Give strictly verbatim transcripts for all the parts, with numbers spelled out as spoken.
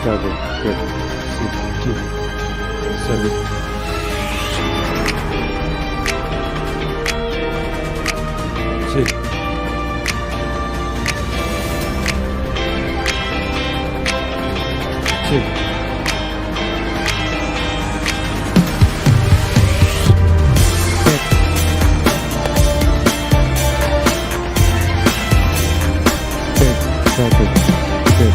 Satu, cek. Sip, cek. Satu. Sip. Sip. Cek. Cek, satu. Cek.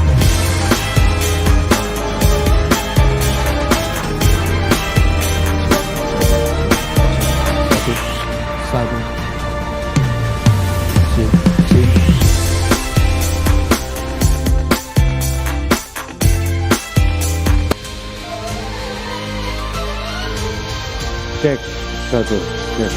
Satu. Satu. Sip, sip. Cek, satu, cek.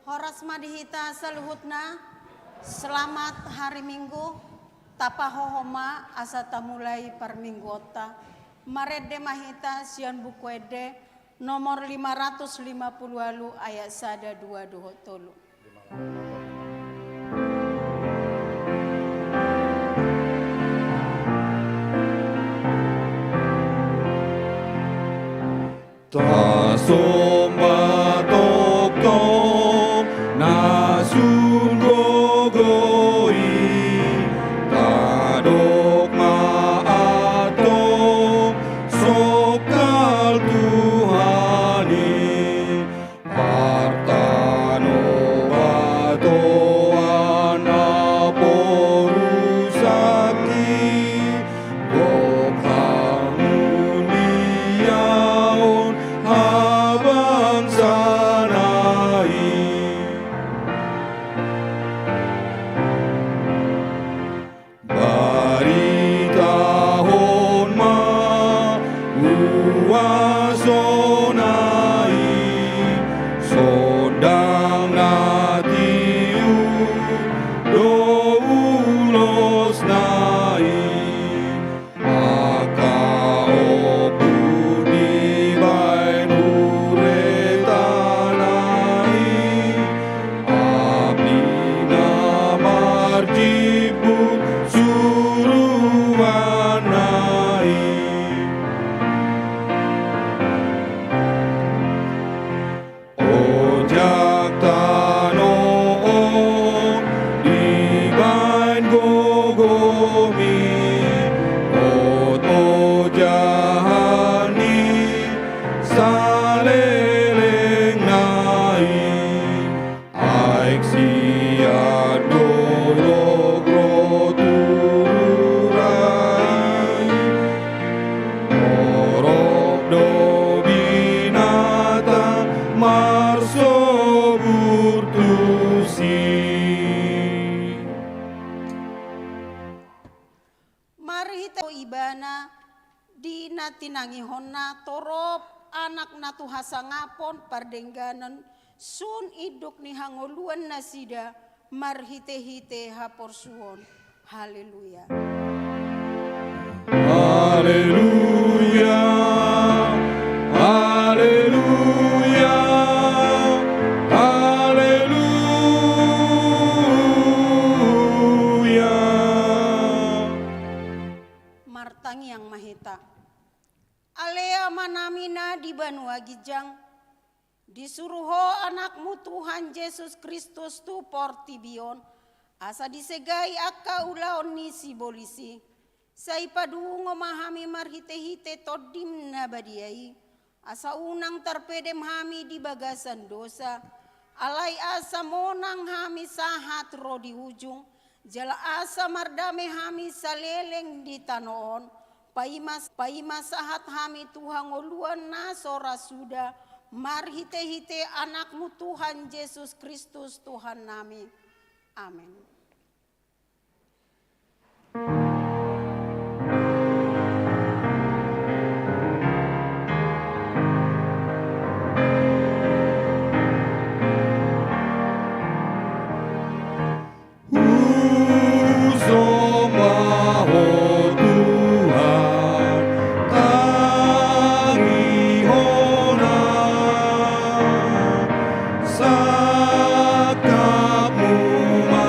Horas ma di hita saluhutna. Selamat hari Minggu. Tapahohom ma asa tamulai parmingguonta. Marende ma hita sian Buku Ende nomor lima ratus lima puluh ualu, ayat sada, dua dohot tolu. Tasomba tongtong na sun gogo i, tadok ma antong songkal Tuhan i. Partanobatoan naporusak i, dohot hamuliaon habangsana i. Baritahon ma huasona i, sondang na tiur do ulosna i. Angka ompung dibahen uretana i, api na marjimbur suruanna i. Ojak tano on dibahen gogomi, ojahan ni salelengna i. Aek sian dolok ro tu rura i, torop do binatang marsobur tusi. Marhite Ibana, di na tinangihonna torop anak na tu hasangapon pardengganon sun induk ni hangoluan nasida marhite-hite haporsuon. Haleluya. Haleluya. Haleluya. Haleluya. Martangiang ma hita. Ale Amanami na di banua ginjang, disuru Ho Anakmu Tuhan Jesus Kristus tu portibi on, asa disegai angka ulaon ni sibolis i. Sai padungo ma hami marhite-hite Tondim na badia i, asa unang tarpedem hami di bagasan dosa, alai asa monang hami sahat ro di ujung, jala asa mardame hami saleleng di tano on, paima, paima sahat hami tu hangoluan na so ra suda, marhite-hite Anakmu Tuhan Jesus Kristus Tuhannami. Amen. Husomba Ho Tuhan, tangihon ma sangkapmu ma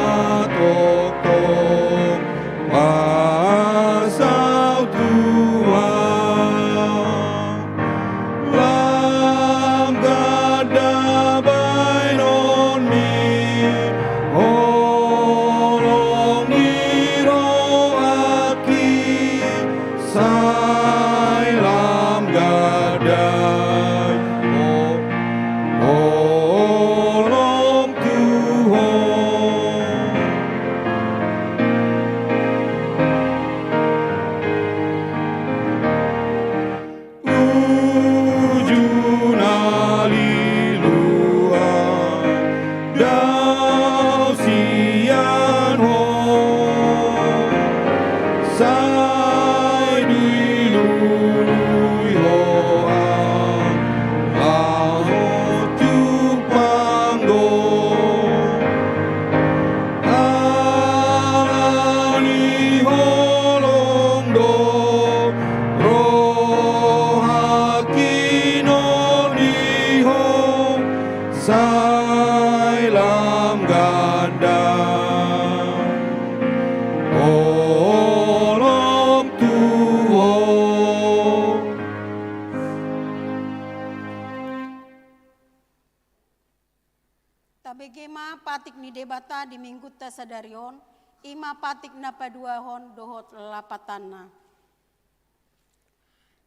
Tabege ma patik ni Debata di Minggunta sadari on, i ma patik na paduahon dohot lapatanna.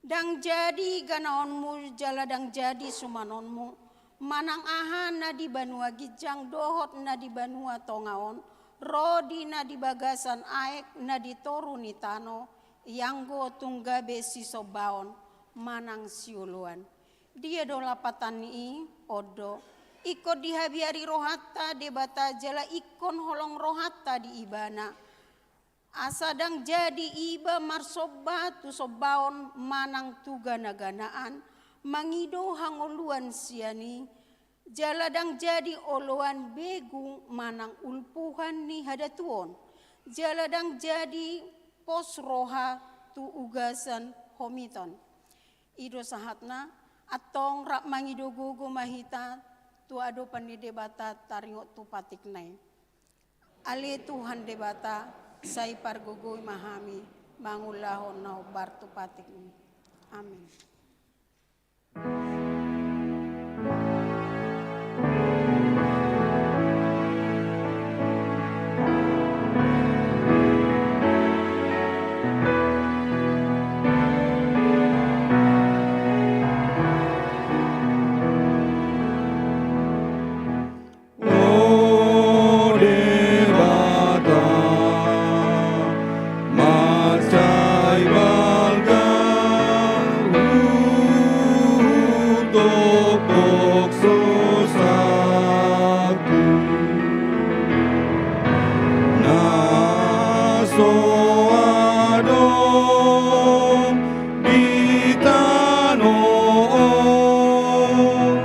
Ndang jadi ganaonmu jala ndang jadi sumanonmu, manang aha na di banua ginjang dohot na di banua tonga on, ro di na di bagasan aek na di toru ni tano, ianggo tung gabe sisombaon manang sioloan. Dia do lapatan ni i? On do. Ingkon dihabiari rohanta Debata jala ingkon holong rohanta di Ibana. Asa ndang jadi iba marsomba tu sombaon manang tu gana-ganaan, mangido hangoluan sian i, jala ndang jadi oloan begu manang ulpuhan ni hadatuon, jala ndang jadi pos roha tu ugasan homiton. I do sahatna, antong rap mangido gogo ma hita tu adopan ni Debata taringot tu patikna i. Ale Tuhan Debata, sai pargogoi ma hami mangulahon na hombar tu patikmi. Amin. O Debata, mansai balga huhut dokdok sosaku, na so adong di tano on,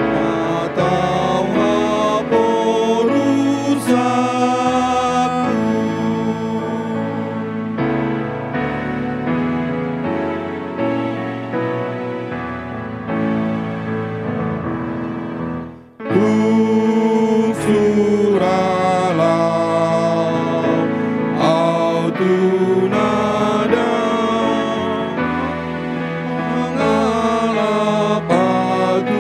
atau haporusanku. Tung sura lam au tu na dang mangalap hatuaon,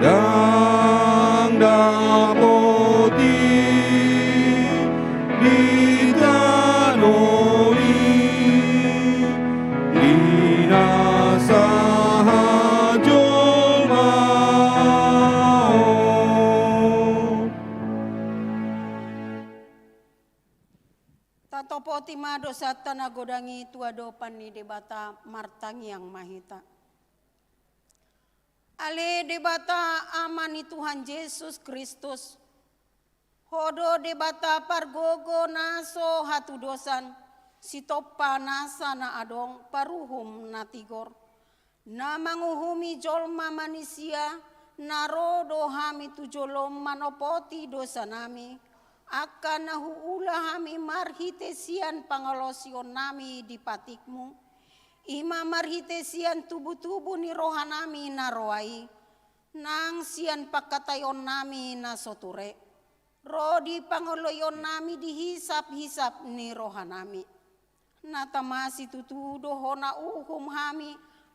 dang dapot i di tano i, di na sahat jolma on. Tatopoti ma dosanta na godang i tu adopan ni Debata, martangiang ma hita. Ale Debata, Ama ni Tuhan Jesus Kristus, Ho do Debata pargogo na so hatudosan, sitompa nasa na adong, paruhum na tigor, na manguhumi jolma manisia, na ro do hami tu jolom manopoti dosanami, angka na huula hami marhite sian pangalaosionnami di patikmu, i ma marhite sian tubutubu ni rohanami na roa i, nang sian pangkataionnami na so ture, ro di pangoloionnami di hisaphisap ni rohanami. Na tama situtu do Ho na uhum hami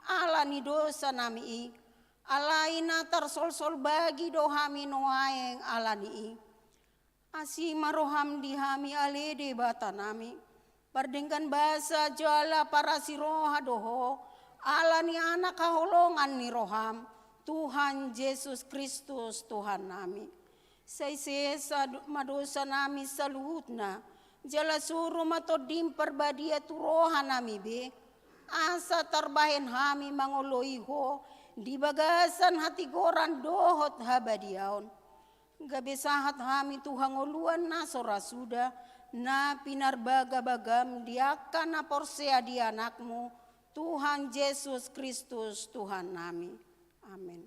ala ni dosanami i, alai na tarsolsol bagi do hami nuaeng ala ni i. Asi ma roham di hami, ale Debatanami, pardenggan basa jala parasi roha do Ho, ala ni Anak haholongan ni roham, Tuhan Jesus Kristus Tuhannami. Sai sesa do-, ma dosanami saluhutna, jala suru ma Tondim Parbadia tu rohanami be, asa tarbahen hami mangoloi Ho di bagasan hatigoran dohot habadiaon. Gabe sahat hami tu hangoluan na so ra suda, na pinarbagabagam di angka na porsea di Anakmu, Tuhan Jesus Kristus Tuhannami. Amen.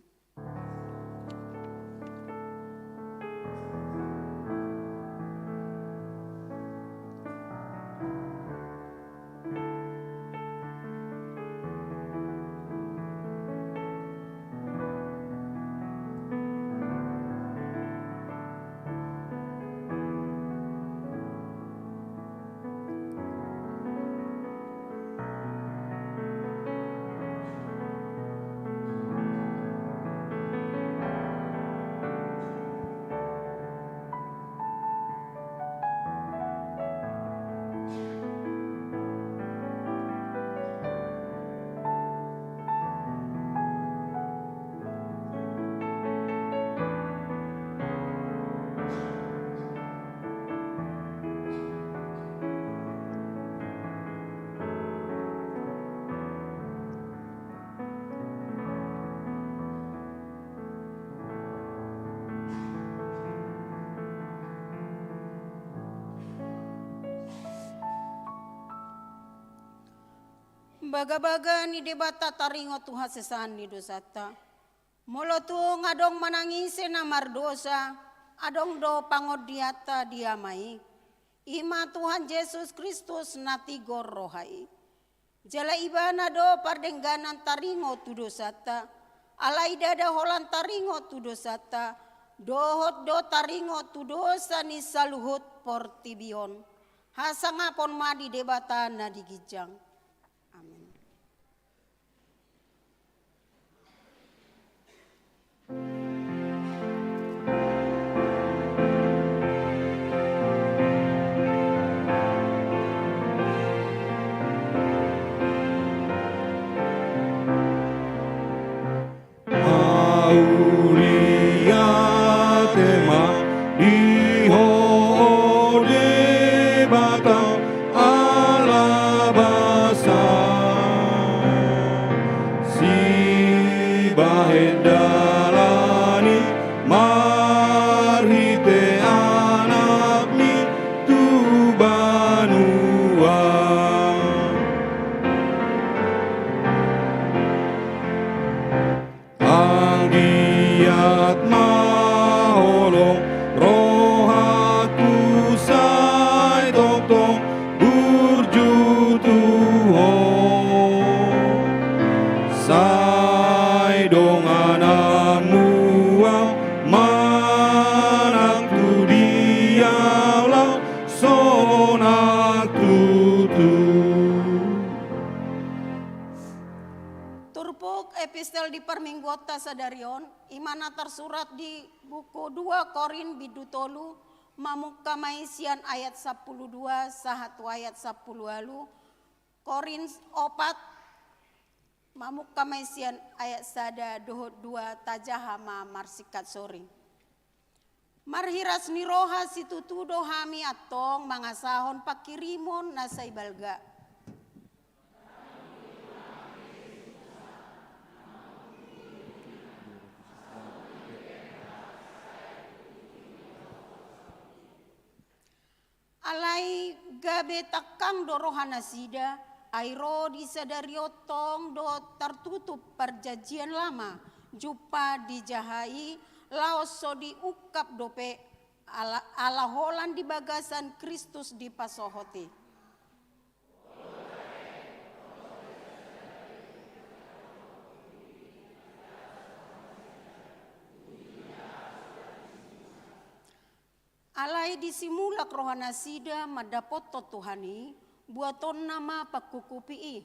Bagabaga ni Debata taringot tu hasesaan ni dosanta. Molo tung adong manang ise na mardosa, adong do pangondianta di Ama i, i ma Tuhan Jesus Kristus na tigor roha i. Jala Ibana do pardengganan taringot tu dosanta, alai ndada holan taringot tu dosanta, dohot do taringot tu dosa ni saluhut portibi on. Hasangapon ma di Debata na di ginjang. Amen. Mauliate ma di Ho Debata Alla basa, sibahen dalan i marhite Anakni tu banua. Anggiat ma holong rohangku sai tongtong burju tu Ho. Sai dongananmu au manang tu dia au laho sonang tutu. Turpuk epistel di parmingguonta sadari on, i ma na tarsurat di buku dua Korint bindu tolu, mamungka ma i sian ayat sampulu dua sahat tu ayat sampulu ualu, Korint opat, mamungka ma i sian ayat sada dohot dua, tajaha ma marsingkat sori. Marhiras ni roha situtu do hami antong mangasahon panghirimon na sai balga. Alai gabe tangkang do rohanasida, ai ro di sadari on tong do tartutup Parjanjian Lama, jumpa di jaha i, laos so diungkap dope, ala, ala holan di bagasan Kristus dipasohot i. Alai disimulak rohanasida mandapothon Tuhan i, buatonna ma pangkukupi i.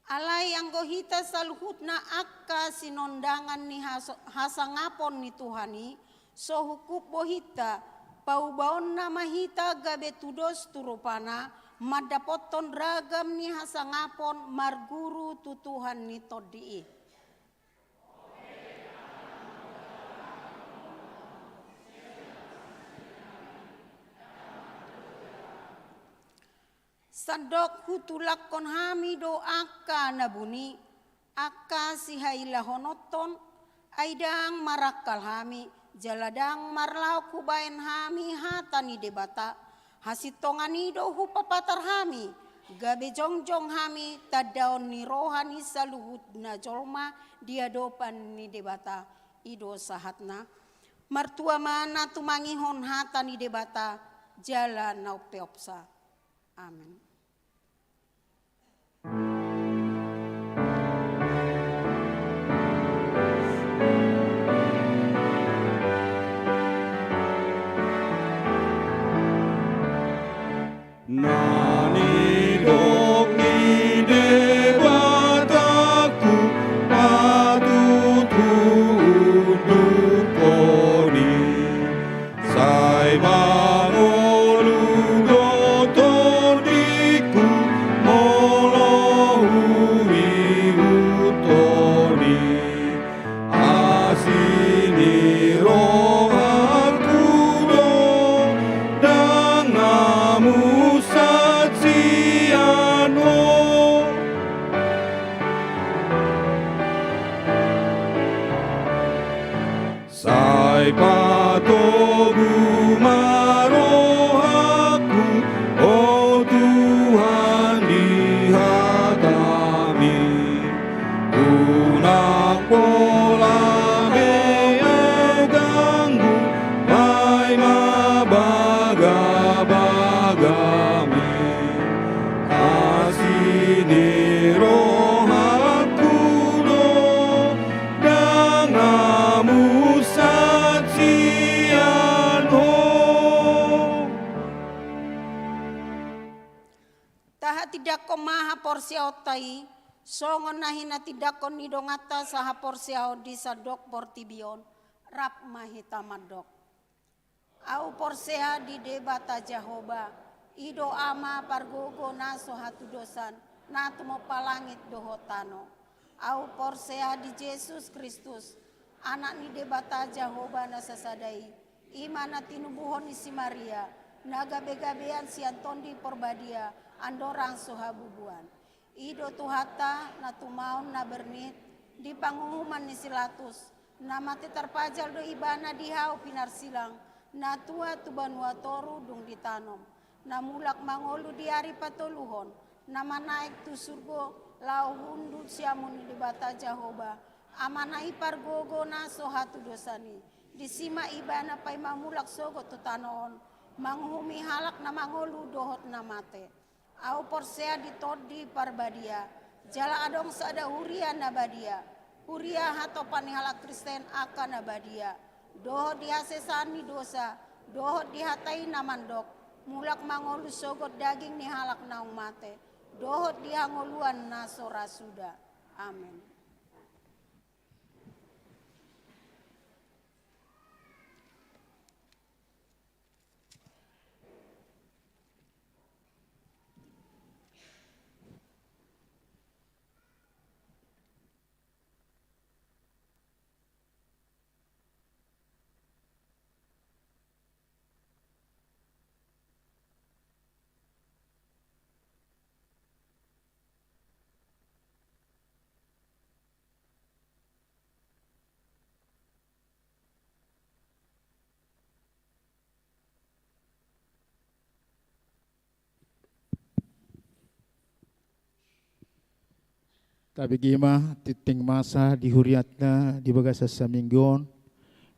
Alai anggo hita saluhutna angka sinondangan ni haso-, hasangapon ni Tuhan i, so hukup bohinta, paubaonna ma hita gabe tudos tu rupana, mandapothon ragam ni hasangapon marguru tu Tuhan ni tondi i. Sandok hutulakkon hami do angka na buni, angka sihailahononhon, ai ndang marangkal hami, jala ndang marlaok hubahen hami hata ni Debata, hasintongan i do hupapatar hami, gabe jongjong hami tandaon ni roha ni saluhut na jolma di adopan ni Debata. I do sahatna. Martua ma na tumangihon hata ni Debata, jala na umpeopsa. Amen. Na nidok ni Debatangku, patut huundukhon i. Sai mangolu do tondingku, molo huihuthon i. Asi ni rohangku do, ndang hamusaon sian Ho. Sai Ai patogu ma rohangku, o Tuhan, di hataMi. Unang pola be ahu ganggu, paima bagabaga-Mi. Asi ni rohangku do, ndang hamu saksian ho. Tahatindangkon ma haporseaonta i, songon na hinatindangkon ni donganta sahaporseaon di sandok portibi on, rap ma hita mandok. Ahu porsea di Debata Jahowa, i do Ama pargogo na so hatudosan, na tumompa langit dohot tano. Ahu porsea di Jesus Kristus, Anak ni Debata Jahowa na sasada i, i ma na tinubuhon ni si Maria, na gabegabean sian Tondi Porbadia, andorang so habubuan. I do Tuhanta na tumaon na bernit di panguhuman ni si Latus, na mate tarpajal do Ibana di hau pinarsilang, na tua tu banua toru dung ditanom, na mulak mangolu di ari patoluhon, na manaek tu surgo laho hundul siamun ni Debata Jahowa, Amana i pargogo na so hatudosan i. Disi ma Ibana paima mulak sogot tu tano on, manguhumi halak na mangolu dohot na mate. Ahu porsea di Tondi Parbadia, jala adong sada huria na badia, huria hatopan ni halak Kristen angka na badia, dohot di hasesaan ni dosa, dohot di hata i na mandok, mulak mangolu sogot daging ni halak naung mate, dohot di hangoluan na so ra suda. Amen. Tabege ma tingting masa di hurianta di bagasan saminggu on,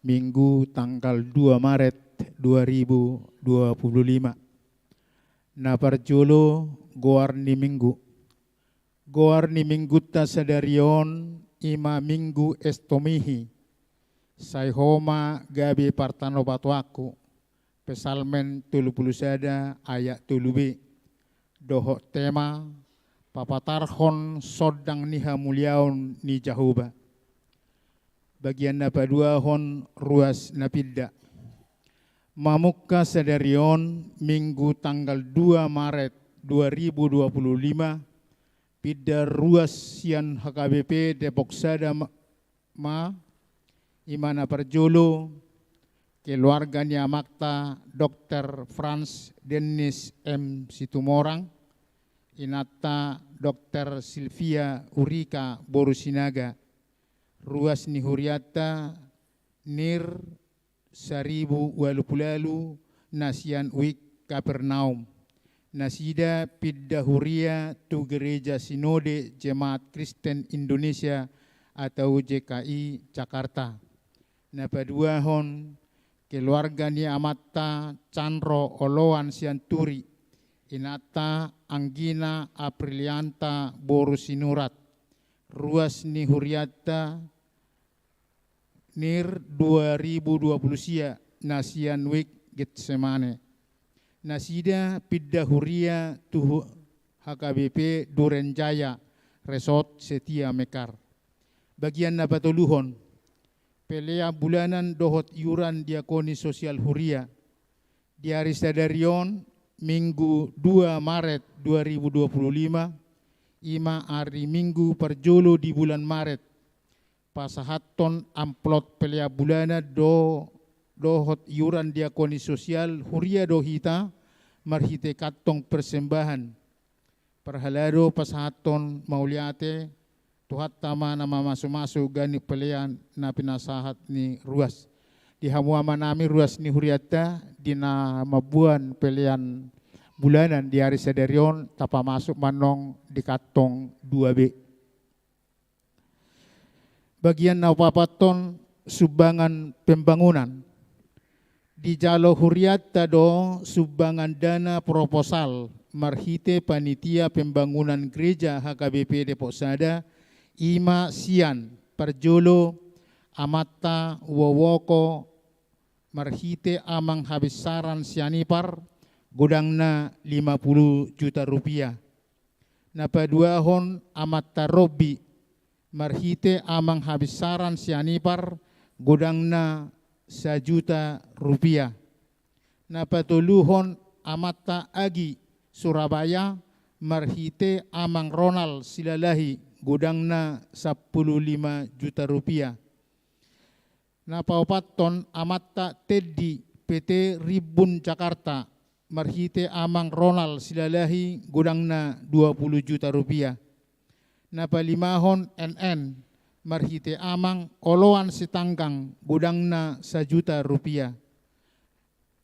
Minggu tanggal dua Maret dua ribu dua puluh lima. Na parjolo, goar ni Minggu. Goar ni Minggunta sadari on i ma Minggu Estomihi. Sai ho ma gabe partanobatoanku. Psalmen tolu pulu sada ayat tolu b. Dohot tema, papatarhon sondang ni hamuliaon ni Jahowa. Bagian na paduahon, ruas na pinda. Mamungka sadari on, Minggu tanggal dua Maret dua ribu dua puluh lima, pinda ruas sian H K B P Depok Sada ma, ma, i ma na parjolo, keluarga ni amanta Dokter Frans Dennis M Situmorang, inanta Dokter Silvia Urika boru Sinaga, ruas ni hurianta Nir saribu ualu pulu ualu na sian Uik Kapernaum. Nasida pinda huria tu Gereja Sinode Jemaat Kristen Indonesia atau J K I Jakarta. Na paduahon, keluarga ni amanta Canro Oloan Sianturi, inanta Anggina Aprilianta boru Sinurat, ruas ni hurianta Nir dua ribu dua puluh sia na sian Uik Getsemane. Nasida pinda huria tu H K B P Duren Jaya, Resort Setia Mekar. Bagian na patoluhon, pelean bulanan dohot iuran diakoni sosial huria. Di ari sadari on, Minggu dua Maret dua ribu dua puluh lima, i ma ari Minggu parjolo di bulan Maret, pasahathon amplop pelean bulanan do, dohot iuran diakoni sosial huria do hita marhite kantong persembahan. Parhalado pasahathon mauliate, Tuhanta ma na mamasumasu ganup pelean na pinasahat ni ruas. Di hamu amanami ruas ni hurianta, di na mamboan pelean bulanan di ari sadari on, tapamasuk ma annon di kantong dua B. Bagian na paopathon, sumbangan pembangunan. Dijalo hurianta do sumbangan dana proposal marhite Panitia Pembangunan Gereja H K B P Depok Sada, i ma sian parjolo amanta Wowowo marhite amang Habinsaran Sianipar, godangna lima puluh juta rupiah. Na paduahon amanta Robbi marhite amang Habinsaran Sianipar, godangna sajuta rupiah. Na patoluhon amanta Agi Surabaya marhite amang Ronald Silalahi, godangna sampulu lima juta rupiah. Na paopathon amanta Tendi, P T Rimbun Jakarta, marhite amang Ronald Silalahi, godangna dua puluh juta rupiah. Na palimahon N N, marhite amang Oloan Sitanggang, godangna sajuta rupiah.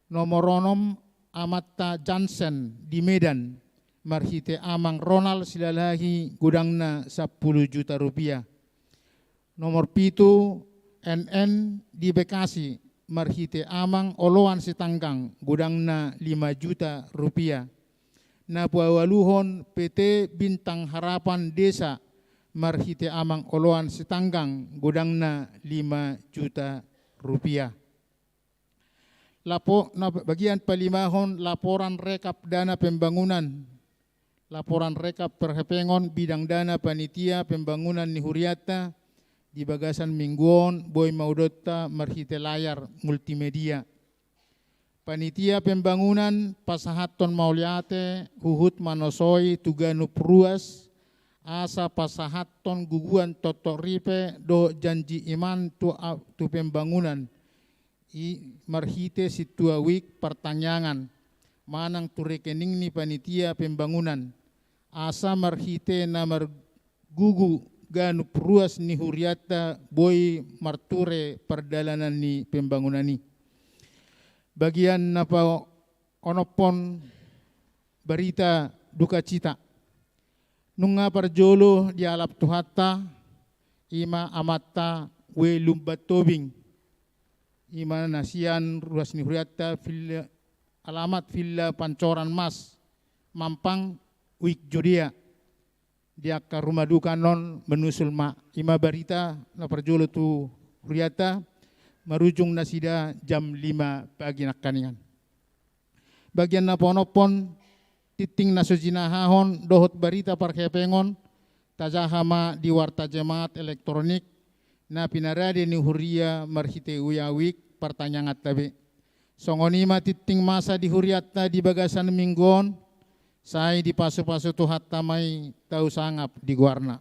Nomor onom amanta Jansen di Medan, marhite amang Ronald Silalahi, godangna sampulu juta rupiah. Nomor pitu, N N di Bekasi, marhite amang Oloan Sitanggang, godangna lima juta rupiah. Na paualuhon P T Bintang Harapan Desa, marhite amang Oloan Sitanggang, godangna lima juta rupiah. Lapo-, na bagian palimahon laporan rekap dana pembangunan. Laporan rekap perhepengon bidang dana panitia pembangunan ni hurianta di bagasan minggu on boi ma udaonta marhite layar multimedia. Panitia pembangunan pasahathon mauliate huhut manosoi tu ganup ruas, asa pasahathon guguan tontok ripe dohot janji iman tu a-, tu pembangunan i marhite sintua wik partangiangan manang tu rekening ni panitia pembangunan, asa marhite na margugu ganup ruas ni hurianta boi marture pardalanan ni pembangunan i. Bagian na paonomhon, barita dukacita. Nunga parjolo dialap Tuhanta, i ma amanta W Lumban Tobing, i ma na sian ruas ni hurianta Villa, alamat Villa Pancoran Mas, Mampang, Wijk Judea. Di angka rumah duka annon menyusul ma, i ma barita na parjolo tu hurianta, marujung nasida jam lima pagi nangkaningan. Bagian na paonomhon, tingting na so jinahahon dohot barita parhepengon, tajaha ma di warta jemaat elektronik na pinarade ni huria marhite Uya Wijk partangianganta be. Songon i ma tingting masa di hurianta di bagasan minggu on, sai dipasupasu Tuhanta ma i, tau sangap di goarna.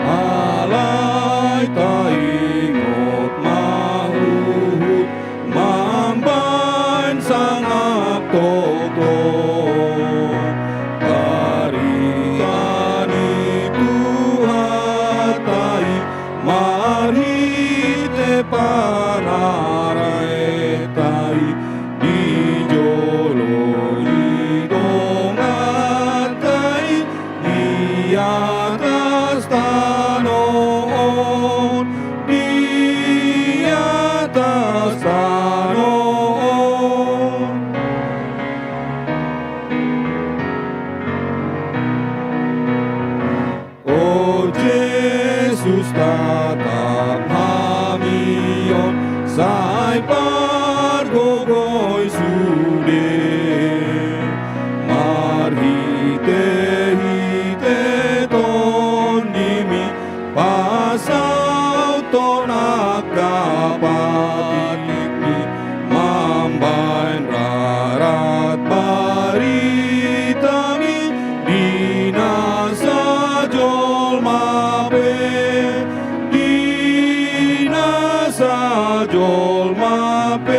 Alai taingot ma huhut mambaen sangap toto. Barita ni Tuhanta i marhite panarenta i di jolo ni donganta i, di atas tano on, di atas tano on. O Jesus, tatap hami on sai pargogoi sude, marhitehite TondiMi, pasauthon angka patikMi, mambaen rarat baritaMi di nasa jolma pe, di nasa jolma pe.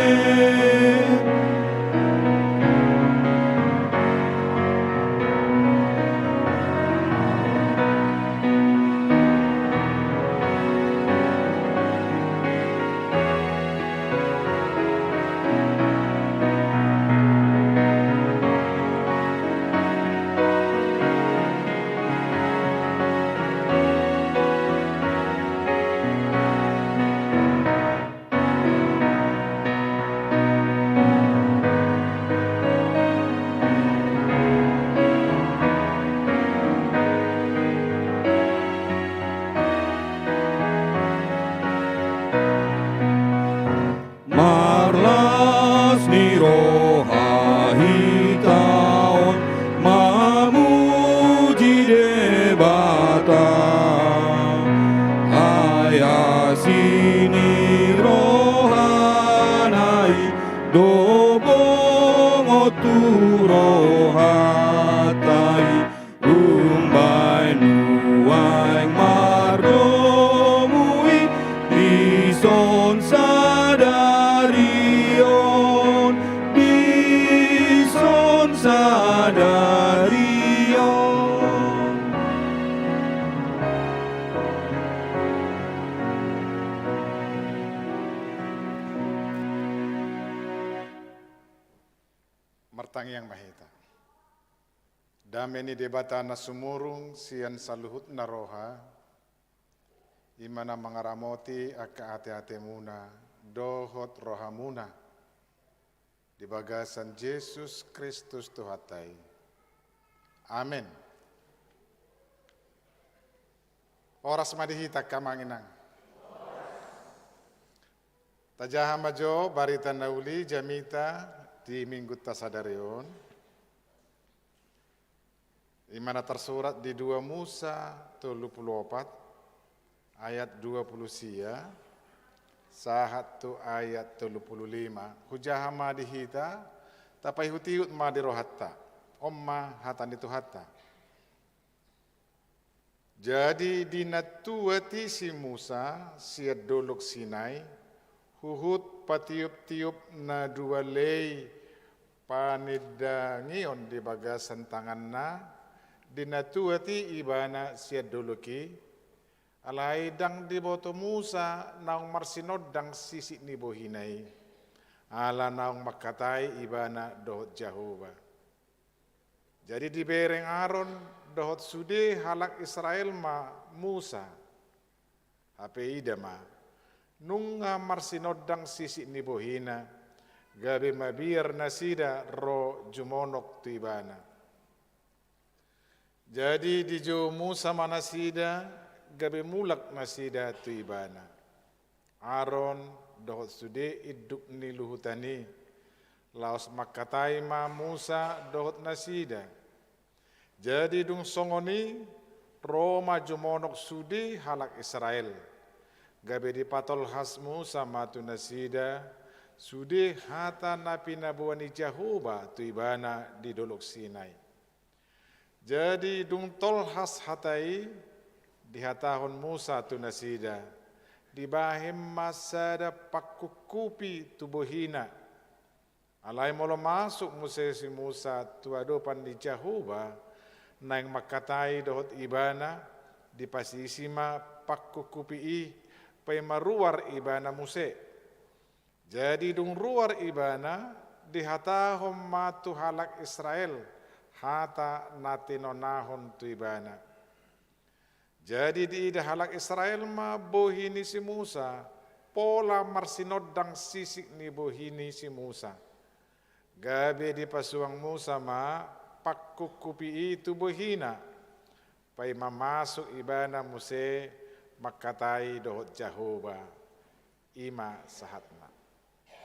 Marlas ni roha hita on mamuji Debata, ai asi ni rohana i do bongot tu rohanta i. Umbahen nuaeng mardomu i dison sadari on, dison sadari on. Martangiang ma hita. Dame ni Debata na sumurung sian saluhutna roha, i ma na mangaramoti angka ateatemuna dohot rohamuna di bagasan Jesus Kristus Tuhanta i. Amen. Horas ma di hita angka amang inang. Tajaha ma jo barita na uli jamita di minggunta sadari on. I ma na tarsurat di dua Musa tolu pulu opat ayat dua pulu sia sahat tu ayat tolu pulu lima. Hujaha ma di hita, tapaihutihut ma di rohanta. On ma hata ni Tuhanta. Jadi dinantuat i si Musa sian Dolok Sinai, huhut patiuptiup na dua lei panindangion di bagasan tanganna, dinantuat i ibana sian dolok i, alai ndang diboto Musa naung marsinondang sisik ni bohina i, ala naung mangkatai ibana dohot Jahowa. Jadi dibereng Aron dohot sude halak Israel ma Musa. Hape ida ma, Nunga marsinondang sisik ni bohina, gabe mabiar nasida ro jumonok tu ibana. Jadi dijou Musa ma nasida, gabe mulak nasida tu ibana. Aron dohot sude induk ni luhutan i, laos mangkatai ma Musa dohot nasida. Jadi dung songon i, ro ma jumonok sude halak Israel. Gabe dipatolhas Musa ma tu nasida sude hata na pinaboa ni Jahowa tu ibana di Dolok Sinai. Jadi dung tolhas hata i, dihatahon Musa tu nasida, dibahen ma sada pangkungkupi tu bohina. Alai molo masuk muse si Musa tu adopan ni Jahowa, naeng mangkatai dohot ibana, dipasisi ma pangkungkupi i, paima ruar ibana muse. Jadi dung ruar ibana, dihatahon ma tu halak Israel hata na tinonahon tu ibana. Jadi diida halak Israel ma bohi ni si Musa, pola marsinondang sisik ni bohi ni si Musa. Gabe dipasuang Musa ma pangkungkupi i tu bohina, paima masuk ibana muse mangkatai dohot Jahowa. I ma sahatna.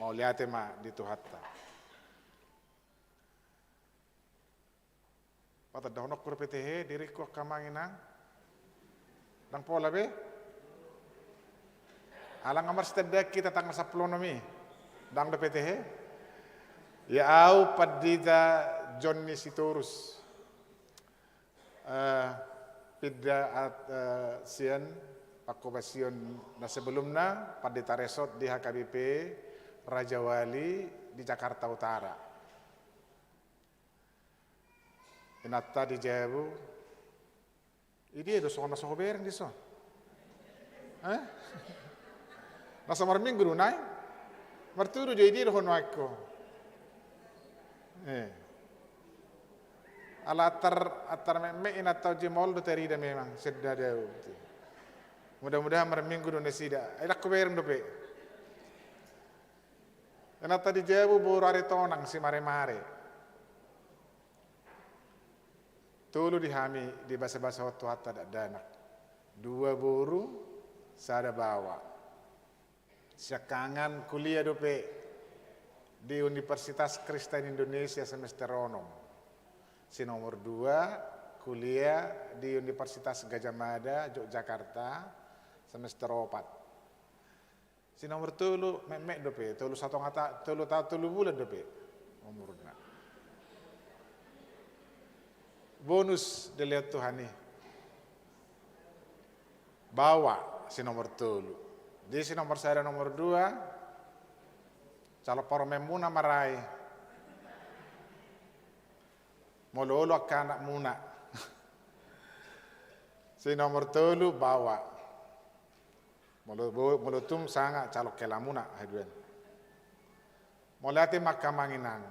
Mauliate ma di Tuhanta. Patandahononku dope tehe, diringku angka amang inang. Ndang pola be? Ala nga marsitandaan hita tanggal sampulu onom i. Ndang dope tehe? Ya, au Pandita Jonni Sitorus. Eh, pinda at-, eh, sian pangkobasion na sebelumna, Pandita Resort di H K B P Rajawali di Jakarta Utara. Inanta di jabu. Idia do songon na so hubereng dison? Eh? Na so marminggu do nai? Martudu do idia do ho nuaeng ho? Eh. Ala antar, antar metmet inanta on, jemol do tarida memang, sedda dao. Mudah-mudahan marminggu do nasida. Ai ndang hubereng dope. Inanta di jabu boru Aritonang Simaremare. Tolu di hami dibasabasahon Tuhanta dakdanak. Dua boru, sada baoa. Siangkangan kuliah dope di Universitas Kristen Indonesia semester onom. Si nomor dua kuliah di Universitas Gadjah Mada Yogyakarta semester opat. Si nomor tolu, metmet dope, tolu satonga ta-, tolu taon tolu bulan dope umurna. Bonus dilehon Tuhan i. Baoa si nomor tolu. Jadi si nomor sada, nomor dua, calon parumaenmuna ma ra i. Molo olo angka anakmuna. Si nomor tolu, baoa. Molo bo-, molo tung sanga calon helamuna, haduan. Mauliate ma angka amang inang.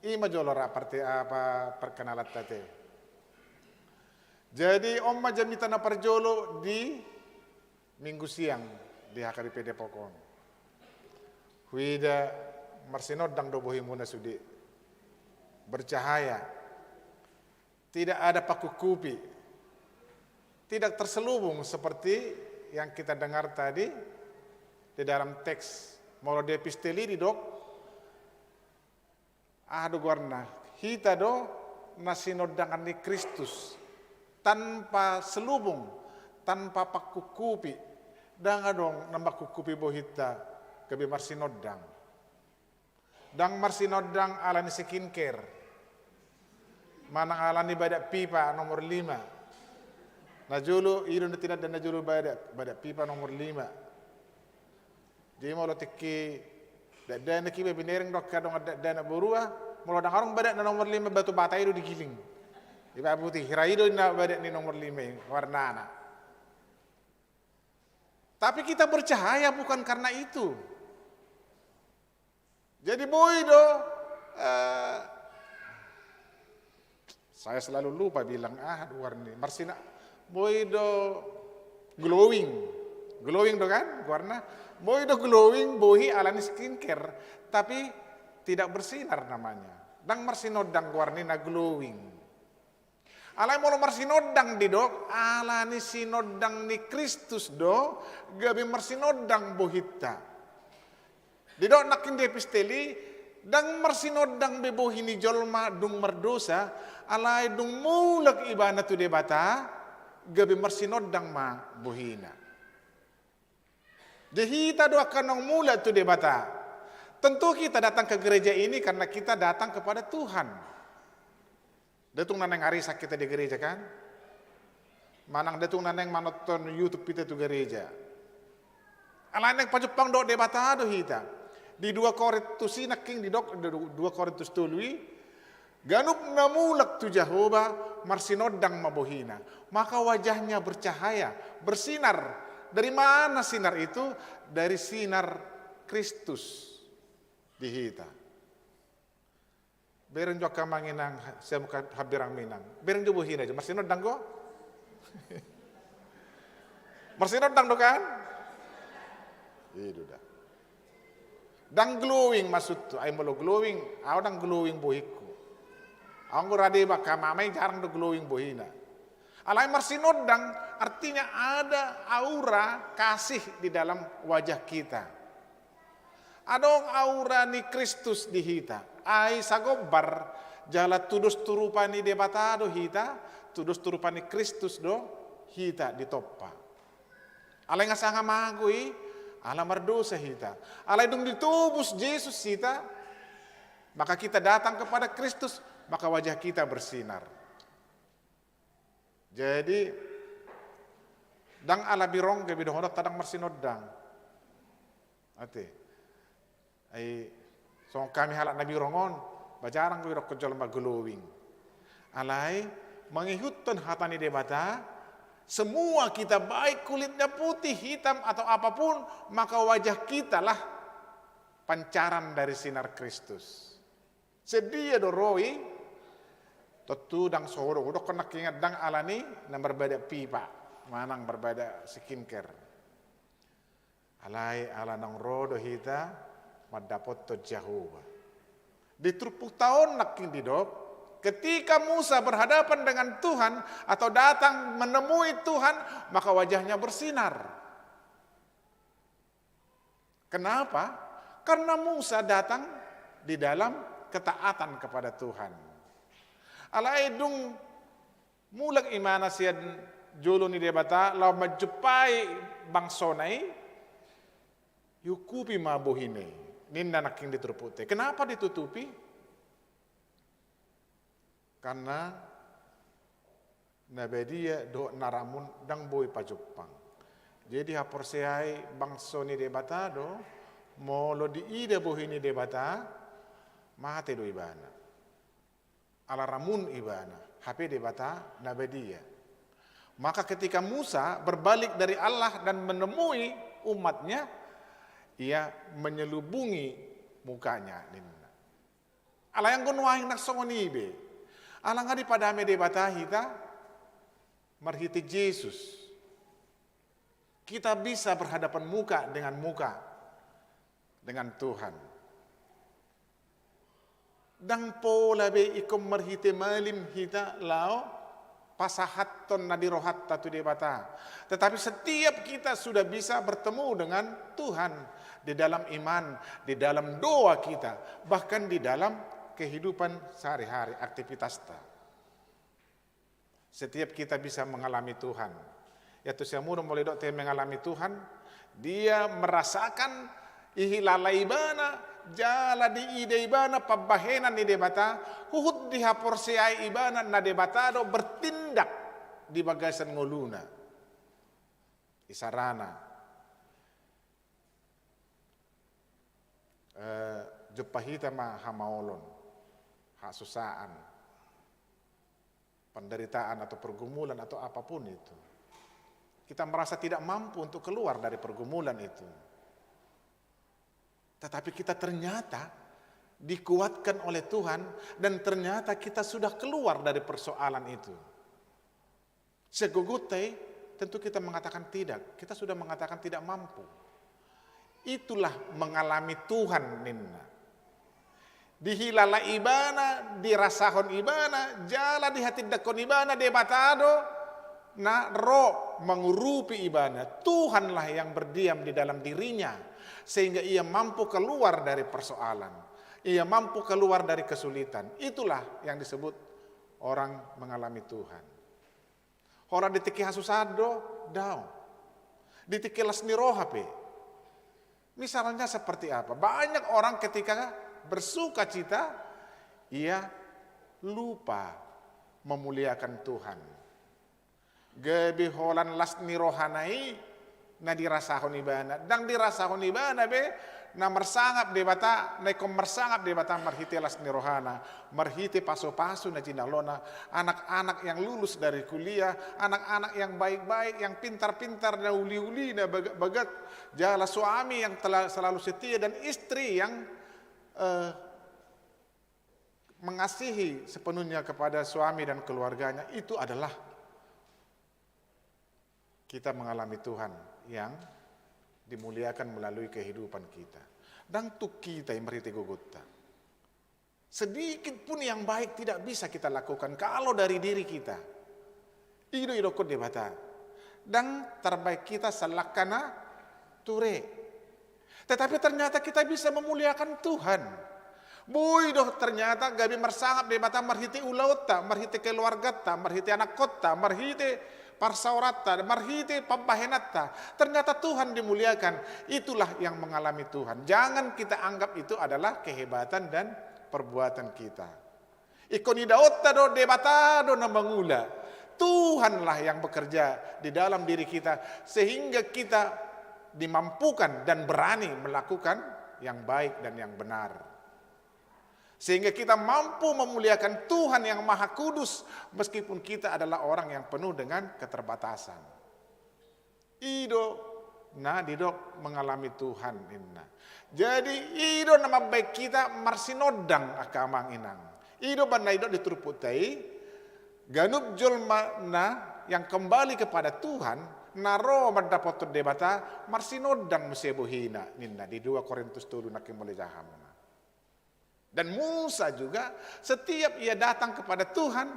I ma jolo ra parte-, apa, perkenalanta te. Jadi on ma jamita na parjolo di Minggu siang di H K B P Depok on. Huida marsinondang do bohimuna sude. Bercahaya. Tidak ada pangkungkupi. Tidak terselubung seperti yang kita dengar tadi di dalam teks. Molo di epistel i didok, aha do goarna? Hita do na sinondangan ni Kristus, tanpa selubung, tanpa pangkungkupi. Ndang adong na mangkungkupi bohinta gabe marsinondang. Ndang marsinondang ala ni skincare. Manang ala ni badak pipa nomor lima. Na jolo, i do na tinanda na jolo badak, badak pipa nomor lima. Jadi molo tingki dakdanak iba, binereng do angka dongan dakdanak borua, molo ndang adong badak na nomor lima, batu bata i do digiling. Iba putih, hira i do na badak ni nomor lima i warnana. Tapi kita bercahaya bukan karena itu. Jadi boi do, eh, saya selalu lupa bilang, ah, warna marsina, boi do glowing. Glowing do kan, warna. Boi do glowing bohi ala ni skincare, tapi tidak bersinar namanya. Ndang marsinondang goarna na glowing. Alai molo marsinondang didok, ala ni sinondang ni Kristus do gabe marsinondang bohinta. Didok nangkin di epistel i, ndang marsinondang be bohi ni jolma dung mardosa, alai dung mulak ibana tu Debata, gabe marsinondang ma bohina. Jadi hita do angka naung mulak tu Debata. Tentu kita datang ke gereja ini karena kita datang kepada Tuhan. Nda tung na naeng arisan hita di gereja kan? Manang nda tung na naeng manonton YouTube hita tu gereja. Alai naeng pajumpang dohot Debata do hita. Di dua Korintus i nangkin didok, dua Korintus tolu i, ganup na mulak tu Jahowa marsinondang ma bohina, maka wajahnya bercahaya, bersinar. Dari mana sinar itu? Dari sinar Kristus di hita. Bereng jo angka amang inang, sian hambirang inang. Bereng jo bohina jo, marsinondang do. Marsinondang do kan? I do da. Ndang glowing maksudhu, ai molo glowing, au ndang glowing bohingku. Au anggo rade angka amang i jarang do glowing bohina. Alai marsinondang artinya ada aura kasih di dalam wajah kita. Adong aura ni Kristus di hita. Ai sagombar jala tudos tu rupa ni Debata do hita, tudos tu rupa ni Kristus do hita ditompa. Alai nga sanga mago i, ala mardosa hita. Alai dung ditobus Jesus hita, maka kita datang kepada Kristus, maka wajah kita bersinar. Jadi, ndang ala birong gabe dohononta ndang marsinondang. Ate. Ai, songon hami halak na birong on, ba jarang do idokkon jolma glowing. Alai, mangihuthon hata ni Debata, semua kita baik kulitnya putih, hitam atau apapun, maka wajah kitalah pancaran dari sinar Kristus. Sian dia do ro i, tontu ndang so hudok, hudok nangkin ndang ala ni na marbadan pipa, manang marbadan skincare. Alai ala naung ro do hita mandapothon Jahowa. Di turpukta on nangkin didok, ketika Musa berhadapan dengan Tuhan atau datang menemui Tuhan, maka wajahnya bersinar. Kenapa? Karena Musa datang di dalam ketaatan kepada Tuhan. Alai dung mulak ibana sian jolo ni Debata laho manjumpai bangsona i, iukupi ma bohina i. Ninna nangkin di turpukta i. Kenapa ditutupi? Karena na badia dohot na ramun ndang boi pajumpang. Jadi haporseai bangso ni Debata do, molo diida bohi ni Debata, mate do ibana. Ala ramun ibana, hape Debata na badia. Maka ketika Musa berbalik dari Allah dan menemui umatnya, ia menyelubungi mukanya, ninna. Alai anggo nuaeng ndang songon i be. Ala nga dipadame Debata hita marhite Jesus. Kita bisa berhadapan muka dengan muka dengan Tuhan. Ndang pola be ingkon marhite malim hita laho pasahathon na di rohanta tu Debata. Tetapi setiap kita sudah bisa bertemu dengan Tuhan di dalam iman, di dalam doa kita, bahkan di dalam kehidupan sehari-hari, aktivitasta. Setiap kita bisa mengalami Tuhan. Ia tu siamun do molo didok hita mengalami Tuhan, dia merasakan ihilala ibana, jala diida ibana pambahenan ni Debata, huhut dihaporseai ibana na Debata do bertindak di bagasan ngoluna. Isarana, eh, jumpa hita ma hamaolon, hasusaan, penderitaan atau pergumulan atau apapun itu. Kita merasa tidak mampu untuk keluar dari pergumulan itu. Tetapi kita ternyata dikuatkan oleh Tuhan dan ternyata kita sudah keluar dari persoalan itu. Segogotta i, tentu kita mengatakan tidak. Kita sudah mengatakan tidak mampu. Itulah mengalami Tuhan ninna. Dihilala ibana, dirasahon ibana, jala dihatindanghon ibana Debata do na ro mangurupi ibana. Tuhanlah yang berdiam di dalam dirinya, sehingga ia mampu keluar dari persoalan, ia mampu keluar dari kesulitan. Itulah yang disebut orang mengalami Tuhan. Holan di tingki hasusahan do? Daong. Di tingki las ni roha pe. Misalnya seperti apa? Banyak orang ketika bersukacita, ia lupa memuliakan Tuhan. Gabe holan las ni rohana i na dirasahon ibana. Ndang dirasahon ibana be na marsangap Debata, na ingkon marsangap Debata marhite las ni rohana, marhite pasupasu na jinalona, anak-anak yang lulus dari kuliah, anak-anak yang baik-baik, yang pintar-pintar, na uli-uli, na bagak-bagak, jala suami yang tela-, selalu setia, dan istri yang, eh, mengasihi sepenuhnya kepada suami dan keluarganya. Itu adalah kita mengalami Tuhan yang dimuliakan melalui kehidupan kita. Ndang tung hita i marhite gogonta. Sedikit pun yang baik tidak bisa kita lakukan kalau dari diri kita. I do didokkon Debata. Ndang tarbaen hita sallangka na ture. Tetapi ternyata kita bisa memuliakan Tuhan. Boi do ternyata gabe marsangap Debata marhite ulaonta, marhite keluarganta, marhite anakkonta, marhite parsaoranta, marhite pambahenanta. Ternyata Tuhan dimuliakan. Itulah yang mengalami Tuhan. Jangan kita anggap itu adalah kehebatan dan perbuatan kita. Ingkon idaonta do, Debata do na mangula. Tuhanlah yang bekerja di dalam diri kita, sehingga kita dimampukan dan berani melakukan yang baik dan yang benar. Sehingga kita mampu memuliakan Tuhan yang Maha Kudus, meskipun kita adalah orang yang penuh dengan keterbatasan. I do na didok mengalami Tuhan ninna. Jadi, i do na mambaen hita marsinondang angka amang inang. I do umbahen na didok di turpukta i, ganup jolma na yang kembali kepada Tuhan, na ro mandapothon Debata, marsinondang muse bohina ninna di dua Korintus tolu nangkin molo ijaha hamuna. Dan Musa juga, setiap ia datang kepada Tuhan,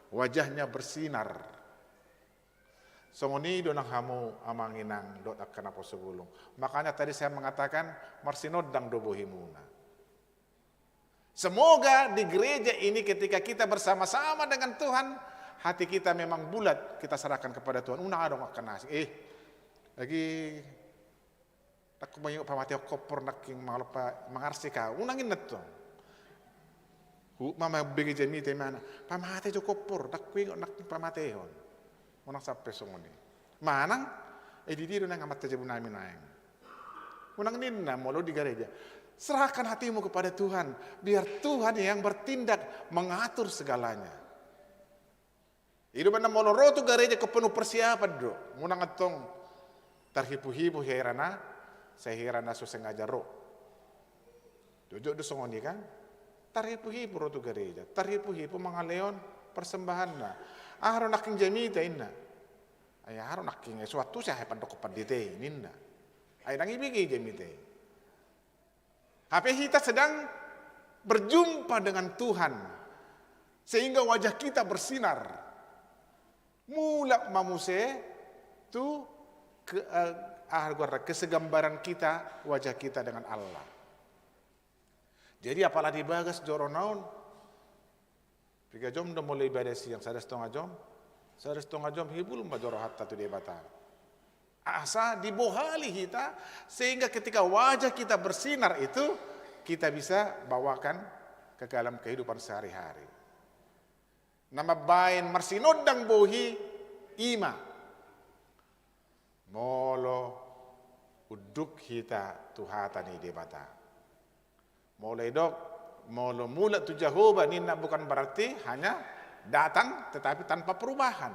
wajahnya bersinar. Songon i do nang hamu amang inang dohot angka naposobulung. Makanya tadi saya mengatakan, marsinondang do bohimuna. Semoga di gereja ini ketika kita bersama-sama dengan Tuhan, hati kita memang bulat, kita serahkan kepada Tuhan. Unang adong angka na asing. Eh, lagi Ndang huingot pamatehon kompor nangkin, mangalo pa mangarsik au. Unang ninna tong. Huhut ma mambege jamita imana. Pamate jo kompor, ndang huingot nangkin pamatehon. Unang sampe songon i. Manang, eh, di dia do naeng amanta jabu nami naeng. Unang ninna molo di gareja. Serahkan hatimu kepada Tuhan, biar Tuhan yang bertindak, mengatur segalanya. I do umbahen na molo ro tu gareja ingkon penuh persiapan do. Unang antong tarhipu-hipu hira na, sai hira na so sengaja ro. Jotjot do songon i kan. Tarhipu-hipu ro tu gareja, tarhipu-hipu mangalehon persembahanna. Aha do nangkin jamita ninna. Ai aha do nangkin, so antusi aha pandok pandita i ninna. Ai ndang ibege jamita i. Hape hita sedang berjumpa dengan Tuhan, sehingga wajah kita bersinar. Mulak ma muse tu ke-, eh, aha goarna, kesegambaran kita, wajah kita dengan Allah. Jadi apala di bagas joro na on, piga jom do molo ibadah siang, sada stonga jom, sada stonga jom hibul ma jo rohanta tu Debata. Asa dibohali hita, sehingga ketika wajah kita bersinar itu, kita bisa bawakan ke dalam kehidupan sehari-hari. Na mambaen marsinondang bohi i ma molo unduk hita tu hata ni Debata. Molo idok, molo mulak tu Jahowa ninna bukan berarti hanya datang tetapi tanpa perubahan.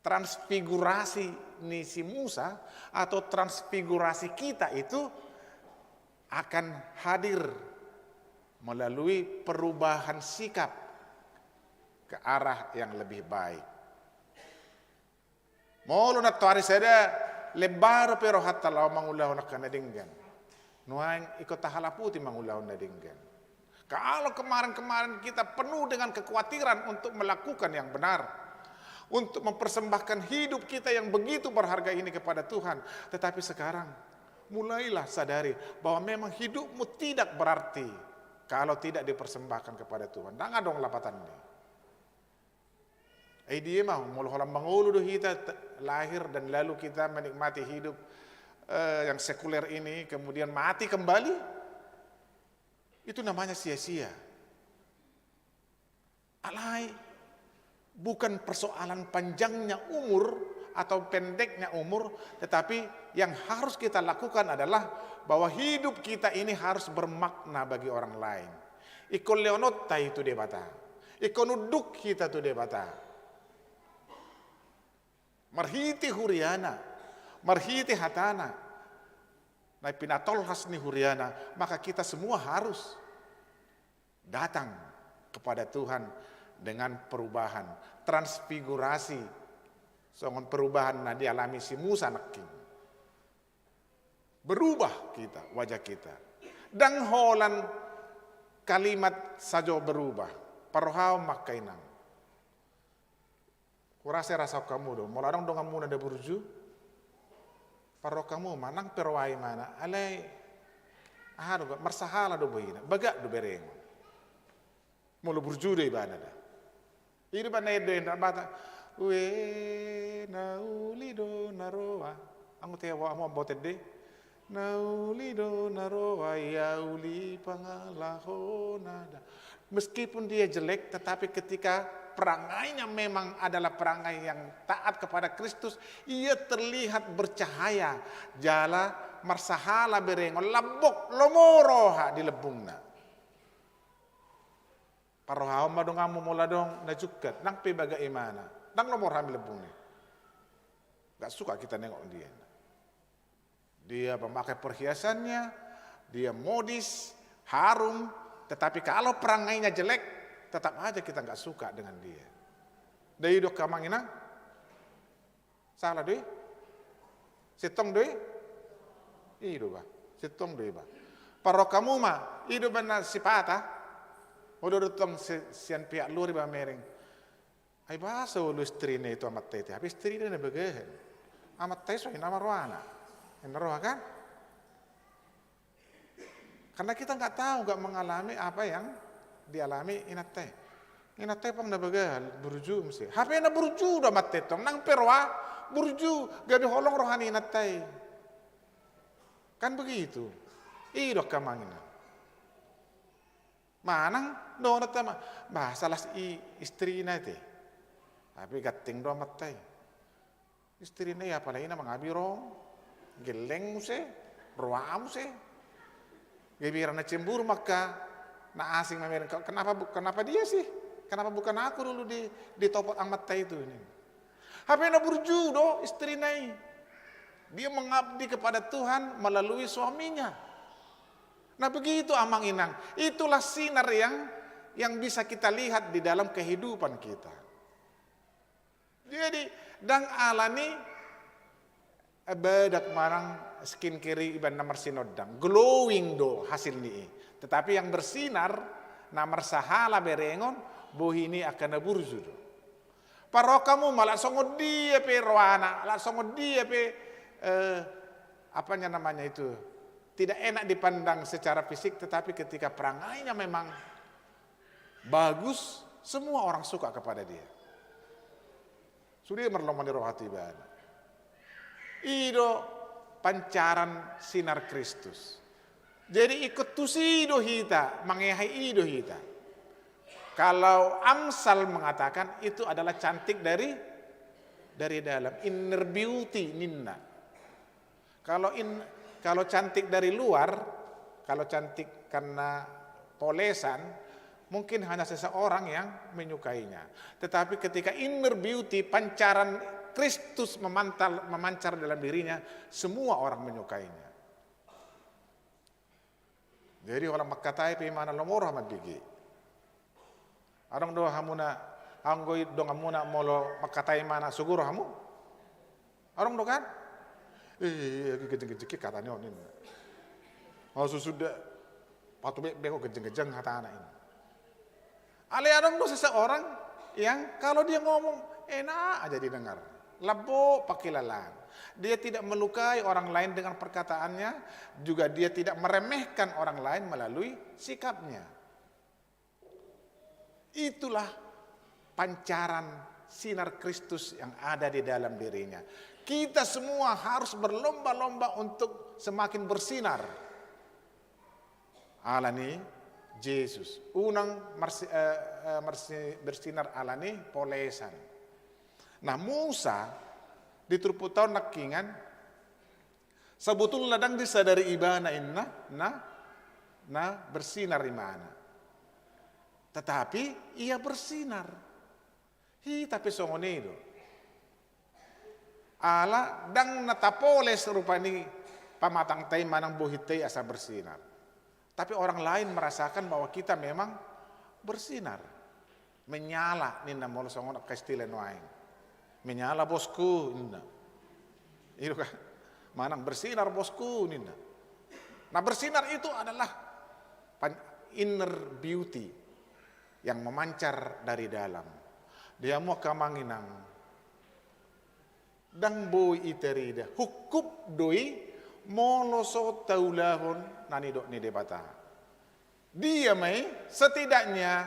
Transfigurasi ni si Musa atau transfigurasi kita itu akan hadir melalui perubahan sikap ke arah yang lebih baik. Molo nantoari sada Lembar pe rohanta laho mangulahon angka na denggan. Nuaeng ingkon tahalaputi mangulahon na denggan. Kalau kemarin-kemarin kita penuh dengan kekhawatiran untuk melakukan yang benar, untuk mempersembahkan hidup kita yang begitu berharga ini kepada Tuhan, tetapi sekarang mulailah sadari bahwa memang hidupmu tidak berarti kalau tidak dipersembahkan kepada Tuhan. Ndang adong lapatanna. Ai dia ma, molo holan mangolu do hita t-, lahir dan lalu kita menikmati hidup, eh, yang sekuler ini, kemudian mati kembali, itu namanya sia-sia. Alai, bukan persoalan panjangnya umur atau pendeknya umur, tetapi yang harus kita lakukan adalah bahwa hidup kita ini harus bermakna bagi orang lain. Ingkon lehononta i tu Debata. Ingkon unduk hita tu Debata. Marhite huriana, marhite hatana, na pinatolhas ni huriana, maka kita semua harus datang kepada Tuhan dengan perubahan, transfigurasi, songon perubahan na dialami si Musa nangkin. Berubah kita, wajah kita. Ndang holan kalimat sajo berubah. Parrohaon ma angka inang. Hurasa rasahon hamu do, molo adong donganmuna na burju, parrohaon hamu ma, nang pe roa ibana, alai, aha do, marsahala do bohina, bagak do berengon. Molo burju do ibana da. I do ba na ende enda bata. Ue, na uli do na roa. Anggo te wa mo boten de. Na uli do na roa, ia uli pangalahona da. Meskipun dia jelek, tetapi ketika perangainya memang adalah perangai yang taat kepada Kristus, ia terlihat bercahaya, jala marsahala berengon, lambok, lomo roha di lambungna. Parrohaon ma donganmu molo adong na jungkat, nang pe bagak ibana, ndang lomo roha di lambungna. Nggak suka kita nengok dia. Dia memakai perhiasannya, dia modis, harum, tetapi kalau perangainya jelek, tetap aja kita nggak suka dengan dia. Ndai do angka amang inang? Sala do i? Sintong do i? I do ba. Sintong do i ba. Parrohaon hamu ma, i do ba na sipata. Molo adong tong si-, sian pihak luar i ba mereng. Ai boasa olo istrina i tu amanta i te, hape istrina na bagahen. Amanta i songon i nama roana. Ena roha kan? Karena kita nggak tahu, nggak mengalami apa yang dialami inanta i. Inanta i pang na bagahen, burju muse. Hape na burju do amanta i tong, nang pe roa burju, gabe holong roha ni inanta i. Kan begitu. I do angka amang inang. Manang dohononta ma, bah, salah i istrina i te. Tapi ganteng do amanta i. Istrina i apalagi na mangabirong, gelleng muse, roa muse. Gabe hurang na cemburu ma angka na asing mamereng, kenapa bu-, kenapa dia sih? Kenapa bukan aku dulu di-, ditopot amanta itu ini? Hape na burju do istrina i. Dia mengabdi kepada Tuhan melalui suaminya. Nah, begitu amang inang. Itulah sinar yang, yang bisa kita lihat di dalam kehidupan kita. Jadi, ndang alani, eh, badak manang skincare i ibana na marsinondang. Glowing do hasil ni i. Tetapi yang bersinar, na marsahala berengon, bohi ni angka na burju do. Parrohaon hamu ma, ala songon dia pe roana, ala songon dia pe, eh, apanya namanya itu, tidak enak dipandang secara fisik, tetapi ketika perangainya memang bagus, semua orang suka kepada dia. Sude marlomo ni roha tu ibana. I do pancaran sinar Kristus. Jadi ingkon tusi do hita, mangehai i do hita. Kalau Amsal mengatakan itu adalah cantik dari, dari dalam, inner beauty ninna. Kalau in-, kalau cantik dari luar, kalau cantik karena polesan, mungkin hanya seseorang yang menyukainya. Tetapi ketika inner beauty, pancaran Kristus memantal-, memancar dalam dirinya, semua orang menyukainya. Jadi, holan mangkatai pe imana lomo roha mambege. Adong do hamuna, anggo i donganmuna molo mangkatai imana sogo roha hamu? Adong do kan? Eh, gejeng-gejeng hata ni on, ninna. Molo so suda, patubek-bek ho gejeng-gejeng hatana, ninna. Alai adong do seseorang yang kalau dia ngomong, enak aja didengar. Lambok pangkilalaan. Dia tidak melukai orang lain dengan perkataannya, juga dia tidak meremehkan orang lain melalui sikapnya. Itulah pancaran sinar Kristus yang ada di dalam dirinya. Kita semua harus berlomba-lomba untuk semakin bersinar. Ala ni Jesus. Unang marsi-, eh, eh, marsi-, bersinar ala ni polesan. Nah, Musa di turpukta on nangkiningan, sebetulna ndang disadari ibana, ninna, na, na bersinar ibana. Tetapi ia bersinar. Hita pe songon i do. Ala ndang na tapoles rupani pamatangta i manang bohinta i asa bersinar. Tapi orang lain merasakan bahwa kita memang bersinar. Menyala, ninna, molo songon angka istilah nuaeng. Menyala, bosku, ninna. I do kan? Manang bersinar, bosku, ninna. Nah, bersinar itu adalah pan-, inner beauty yang memancar dari dalam. Di hamu angka amang inang, ndang boi i tarida, hungkup do i molo so taulahon na nidok ni Debata. Dia ma i, setidaknya,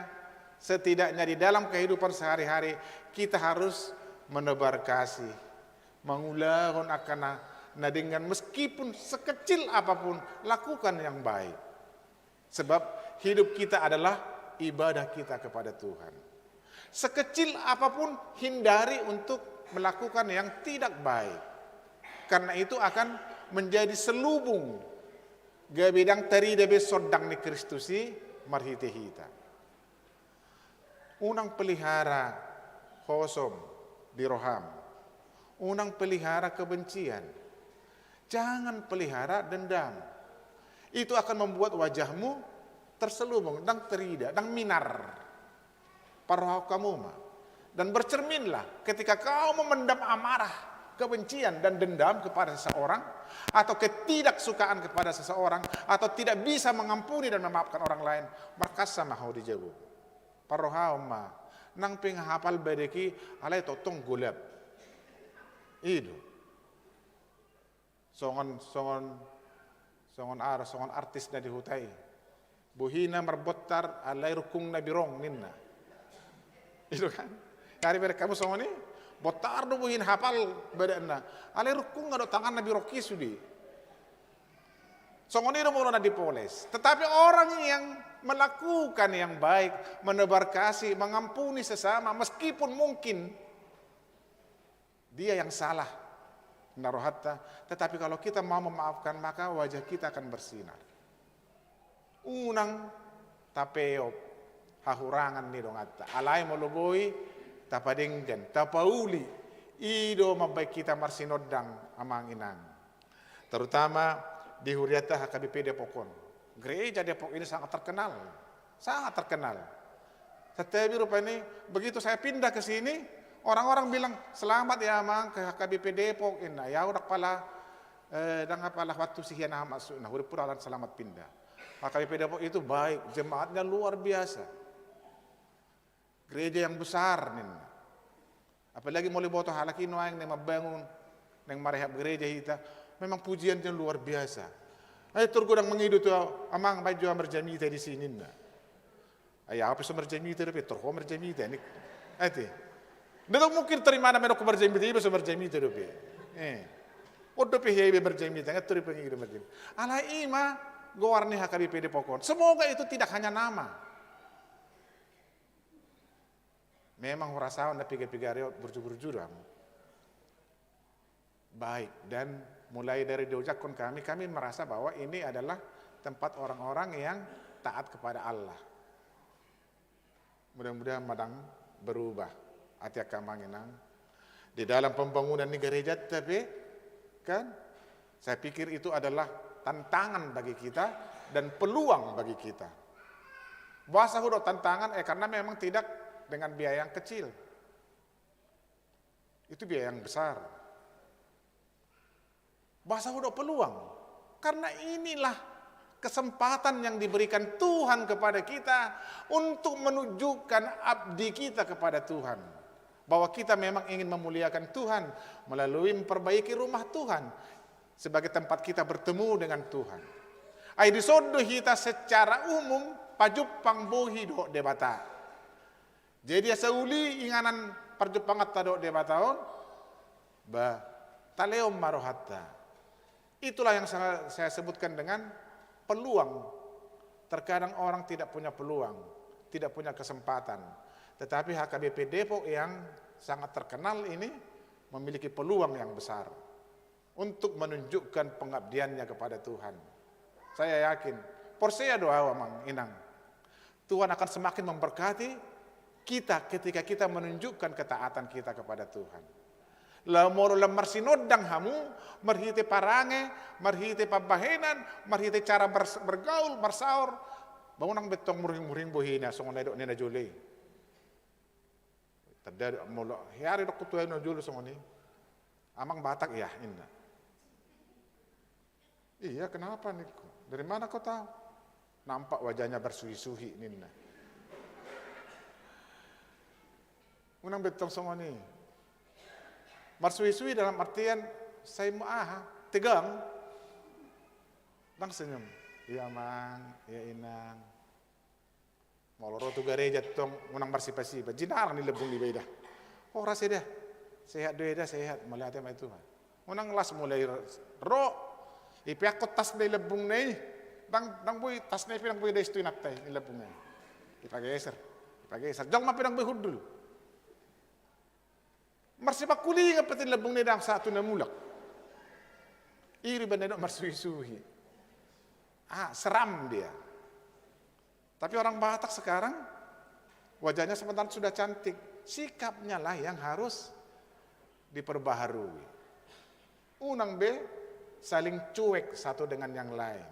setidaknya di dalam kehidupan sehari-hari, kita harus menebar kasih, mangulahon angka na, na denggan, meskipun sekecil apapun, lakukan yang baik. Sebab hidup kita adalah ibadah kita kepada Tuhan. Sekecil apapun, hindari untuk melakukan yang tidak baik. Karena itu akan menjadi selubung, gabe ndang tarida be sondang ni Kristus i marhite hita. Unang pelihara hosom di roham. Unang pelihara kebencian. Jangan pelihara dendam. Itu akan membuat wajahmu terselubung, ndang tarida, ndang minar. Parrohahon hamu ma. Dan bercerminlah ketika kau memendam amarah, kebencian, dan dendam kepada seseorang, atau ketidaksukaan kepada seseorang, atau tidak bisa mengampuni dan memaafkan orang lain, markassa ma ho di jabu. Parrohahon ma, nang pe nga hapal badek i, alai tongtong golap. I do. Songon, songon, songon ar-, songon artis na di huta i. Bohina marbontar, alai rungkungna birong, ninna. I do kan? Jadi berek hamu songon i, bontar do bohina, hapal badanna. Alai rungkungna do tanganna, birong i sude. Songon i do molo na dipoles. Tetapi orang yang melakukan yang baik, menebar kasih, mengampuni sesama, meskipun mungkin dia yang salah, ninna rohanta. Tetapi kalau kita mau memaafkan, maka wajah kita akan bersinar. Unang tapeop hahurangan ni donganta. Alai molo boi tapadenggan, tapauli, i do mambahen hita marsinondang, amang inang. Terutama di huriata H K B P Depok on. Gereja Depok ini sangat terkenal. Sangat terkenal. Tetapi rupanya begitu saya pindah ke sini, orang-orang bilang, "Selamat ya, Amang, ke H K B P Depok," ninna. Ya, ndang pala, eh, ndang pala waktu sihian amat, su-, nah, udah pura lan selamat pindah. H K B P Depok itu baik, jemaatnya luar biasa. Gereja yang besar, ninna. Apalagi molo diboto halak i nuaeng naeng mambangun, naeng marehab gereja hita, memang pujiannya luar biasa. Ai tor godang mangido tu au, "Amang, baen jo au marjamita di sini," ninna. Ai au pe so marjamita dope, tor ho marjamita, ninna. Ate. Ndang mungkin tor imana mandok marjamita, iba so marjamita dope. Eh. On dope hea iba marjamita, nga tor i pangido marjamita. Alai i ma goar ni H K B P Depok on. Semoga itu tidak hanya nama. Memang hurasa on na piga-piga ari on burju-burju do hamu. Baik, dan mulai dari diojakhon kami, kami merasa bahwa ini adalah tempat orang-orang yang taat kepada Allah. Mudah-mudahan ma ndang berubah ate angka amang inang. Di dalam pembangunan ni gerejanta pe, kan, saya pikir itu adalah tantangan bagi kita dan peluang bagi kita. Boasa hudok tantangan? Eh, karena memang tidak dengan biaya yang kecil. Itu biaya yang besar. Boasa hudok peluang? Karena inilah kesempatan yang diberikan Tuhan kepada kita untuk menunjukkan abdi kita kepada Tuhan, bahwa kita memang ingin memuliakan Tuhan melalui memperbaiki rumah Tuhan sebagai tempat kita bertemu dengan Tuhan. Ai dison do hita secara umum pajumpang bohi dohot Debata. Jadi asa uli inganan parjumpanganta dohot Debata on, ba, talehon ma rohanta. Itulah yang saya, saya sebutkan dengan peluang. Terkadang orang tidak punya peluang, tidak punya kesempatan. Tetapi H K B P Depok yang sangat terkenal ini memiliki peluang yang besar untuk menunjukkan pengabdiannya kepada Tuhan. Saya yakin, porsea do ahu amang inang, Tuhan akan semakin memberkati kita ketika kita menunjukkan ketaatan kita kepada Tuhan. Laho molo lam marsinondang hamu, marhite parange, marhite pambahenan, marhite cara ber-, bergaul, marsaor, ba unang be tong muring-muring bohina songon na didok ni na jolo i. Tanda molo hea didok tu ahu na jolo songon i. Amang Batak ya, inna. Iya, kenapa ningku? Dari mana kau tahu? Nampak wajahnya bersuhi-suhi ninna. Unang be tong songon i. Marsuhi-suhi dalam artian sai ma aha, tegang. Ndang senyum. Iya amang, iya inang. Molo ro tu gareja tong unang marsipa-sipa, jinalang ni lambung ni iba ida. Horas eda. Sehat do eda, sehat. Mauliate ma i Tuhan. Unang las mulai ro, ipeakkon tasna i lambungna i. Ndang, ndang boi tasna i pe ndang boi dais tu inanta i ni lambungna i. Ipageser, ipageser. Jong ma pe ndang boi hundul. Marsipangkulingan pe tu lambungna i, ndang sahat tu na mulak. I do ibana didok marsuhi-suhi. Ah, seram dia. Tapi orang Batak sekarang wajahnya sebenarnya sudah cantik. Sikapnya lah yang harus diperbaharui. Unang be saling cuek satu dengan yang lain.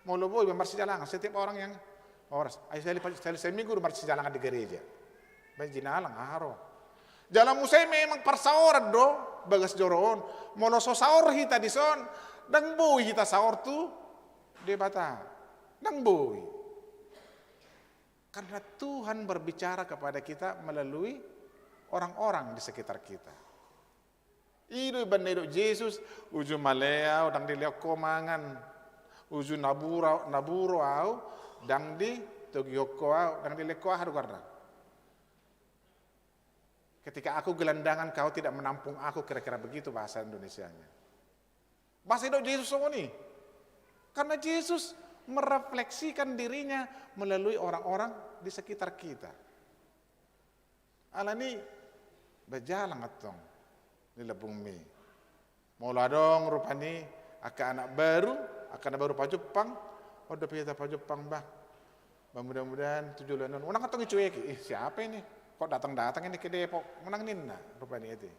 Molo boi be marsijalangan, setiap orang yang horas. Ai sali, sali, sali minggu do marsijalangan di gereja. Baen jinalang, aha ro. Jala muse memang parsaoran do bagas joro on. Molo so saor hita dison, ndang boi hita saor tu Debata. Ndang boi. Karena Tuhan berbicara kepada kita melalui orang-orang di sekitar kita. I do ibana didok Jesus, uju male ahu ndang dilehon ho mangan, uju na buro, na buro ahu ndang ditogihon ho ahu, ndang dilehon ho aha do goarna. Ketika aku gelandangan, kau tidak menampung aku, kira-kira begitu bahasa Indonesianya. Boasa didok Jesus songon i? Karena Jesus merefleksikan dirinya melalui orang-orang di sekitar kita. Alani, ba jalang antong ni lambungmi. Molo adong rupani angka anak baru, angka na baru pajumpang, on dope hita pajumpang bah. Ba mudah-mudahan tu joloan on, unang antong icueki, ih siapa ini? Kok datang-datang ini ke Depok? Unang ninna rupani ate.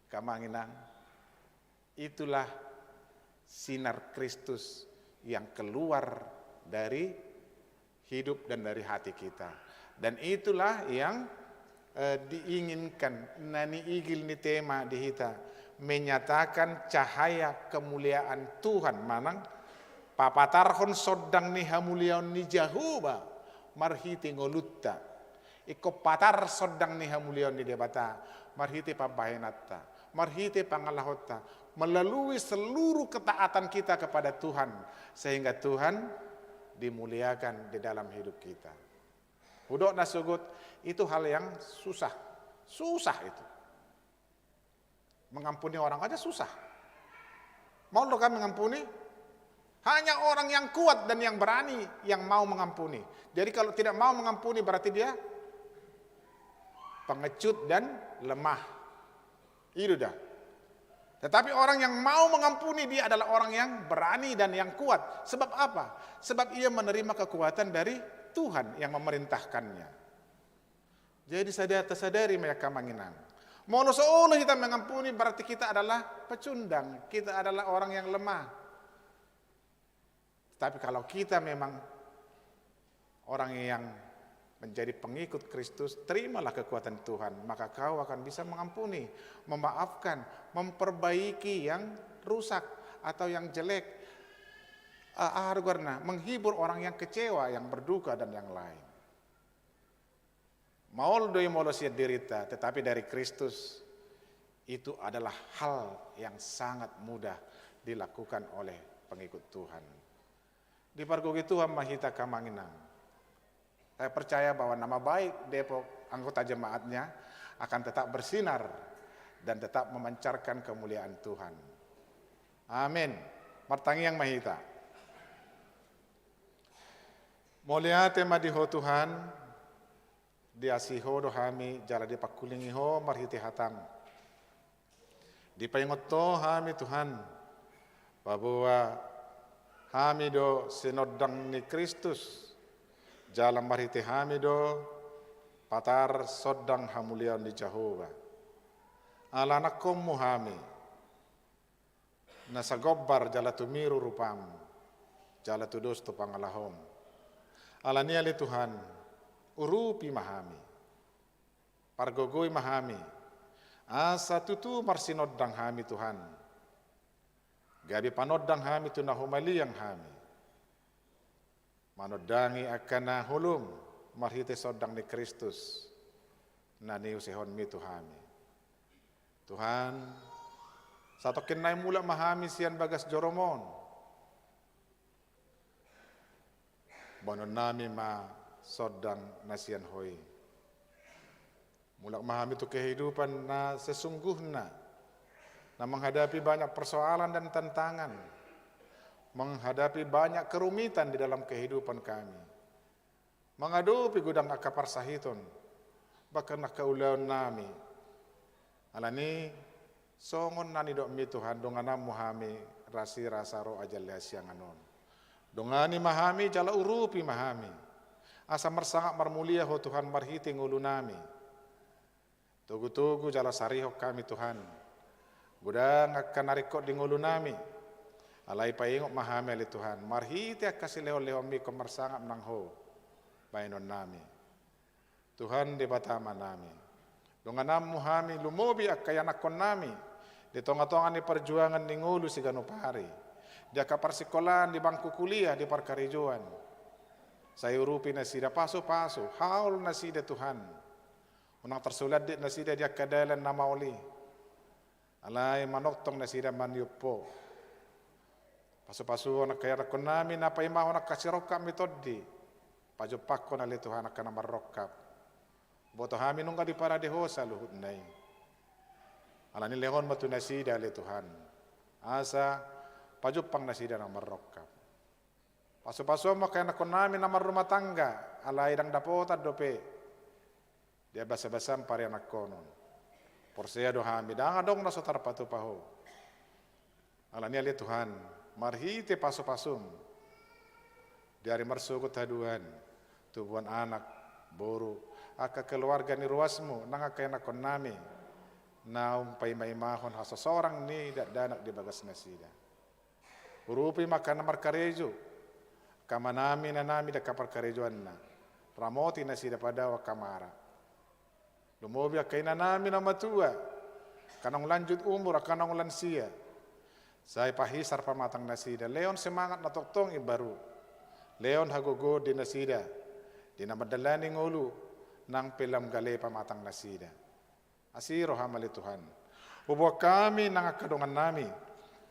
Angka amang inang. Itulah sinar Kristus yang keluar dari hidup dan dari hati kita. Dan itulah yang, eh, diinginkan, na niigil ni tema di hita, menyatakan cahaya kemuliaan Tuhan, manang papatarhon sondang ni hamuliaon ni Jahowa marhite ngolunta. Ingkon patar sondang ni hamuliaon ni Debata marhite pambahenanta, marhite pangalahonta, melalui seluruh ketaatan kita kepada Tuhan, sehingga Tuhan dimuliakan di dalam hidup kita. Hudok na sogot, itu hal yang susah. Susah itu. Mengampuni orang aja susah. Mau lo kan mengampuni? Hanya orang yang kuat dan yang berani yang mau mengampuni. Jadi kalau tidak mau mengampuni berarti dia pengecut dan lemah. I do da. Tetapi orang yang mau mengampuni, dia adalah orang yang berani dan yang kuat. Sebab apa? Sebab ia menerima kekuatan dari Tuhan yang memerintahkannya. Jadi sadar, tasadari ma i angka amang inang. Molo so olo hita mengampuni berarti kita adalah pecundang, kita adalah orang yang lemah. Tapi kalau kita memang orang yang menjadi pengikut Kristus, terimalah kekuatan Tuhan, maka kau akan bisa mengampuni, memaafkan, memperbaiki yang rusak atau yang jelek. Ah, ah, goarna, menghibur orang yang kecewa, yang berduka, dan yang lain. Maol do i molo sian dirinta, tetapi dari Kristus, itu adalah hal yang sangat mudah dilakukan oleh pengikut Tuhan. Dipargogoi Tuhan ma hita, angka amang inang. Saya percaya bahwa nama baik Depok, anggota jemaatnya, akan tetap bersinar dan tetap memancarkan kemuliaan Tuhan. Amin. Martangiang ma hita. Mauliate ma di Ho Tuhan, diasihi Ho do hami jala dipangkulingi Ho marhite hataM. Dipaingot Ho hami Tuhan, paboa hami do sinondang ni Kristus, jala marhite hami do patar sondang hamuliaon ni Jahowa. Ala anakkonMu hami, na sagombar jala tumiru rupaM, jala tudos tu pangalahom. Alani i ale Tuhan, urupi ma hami. Pargogoi ma hami, asa tutu marsinondang hami Tuhan. Gabe panondang hami tu na humaliang hami. Manondangi angka na holom marhite sondang ni Kristus, na niusekonMi tu hami. Tuhan, satongkin nai mulak ma hami sian bagas joroMon. Boanonnami ma sondang na sian Ho i. Mulak ma hami tu kehidupan na sesungguhna, na menghadapi banyak persoalan dan tantangan, menghadapi banyak kerumitan di dalam kehidupan kami, mangadopi godang angka parsahiton, bahkan angka ulaonnami. Alani i, songon na nidokMi Tuhan, dongananMu hami rasirasa ro ajal ni hasiangan on. Dongani ma hami jala urupi ma hami, asa marsangap marmulia Ho Tuhan marhite ngolunami. Togutogu jala sarihon hami Tuhan, godang angka na ringkot di ngolunami. Alai paingot ma hami ale Tuhan, marhite angka silehonlehonMi ingkon marsangap nang Ho baenonnami. Tuhan Debata Amanami, dongananMu hami, lumobi angka ianakkonnami di tongatonga ni parjuangan ni ngolu siganup ari, di angka parsikolaan, di bangku kuliah, di parkarejoan. Sai urupi nasida, pasupasu, haol nasida Tuhan. Unang tarsolandik nasida di angka dalan na maol i. Alai manongtong nasida maniop Ho. Pasupasuhon angka ianakkonnami na paimahon angka sirongkap ni tondi. Pajumpangkon ale Tuhan angka na marrongkap. Boto hami nunga diparade Ho saluhutna i. Alani i lehon ma tu nasida ale Tuhan, asa pajumpang nasida na marrongkap. Pasupasuhon ma angka ianakkonnami na marrumah tangga, alai ndang dapotan dope di basabasam parianakkonon. Porsea do hami, ndang adong na so tarpatupa Ho. Alani i ale Tuhan, marhite pasupasuM, di ari marsogot haduan, tubuan anak, boru, angka keluarga ni ruasMu, nang angka ianakkonnami naung paimaimahon hasosorang ni dakdanak di bagas nasida. Urupi ma angka na markarejo, angka amanami, inanami di angka parkarejoanna. Ramoti nasida, padao angka mara. Lumobi angka inanami na matua, angka naung lanjut umur, angka naung lansia. Sai pahisar pamatang nasida, lehon semangat na tongtong imbaru. Lehon hagogoon di nasida, di na mandalani ngolu, nang pe lam gale pamatang nasida. Asi rohaM ale Tuhan. Huboan hami nang angka dongannami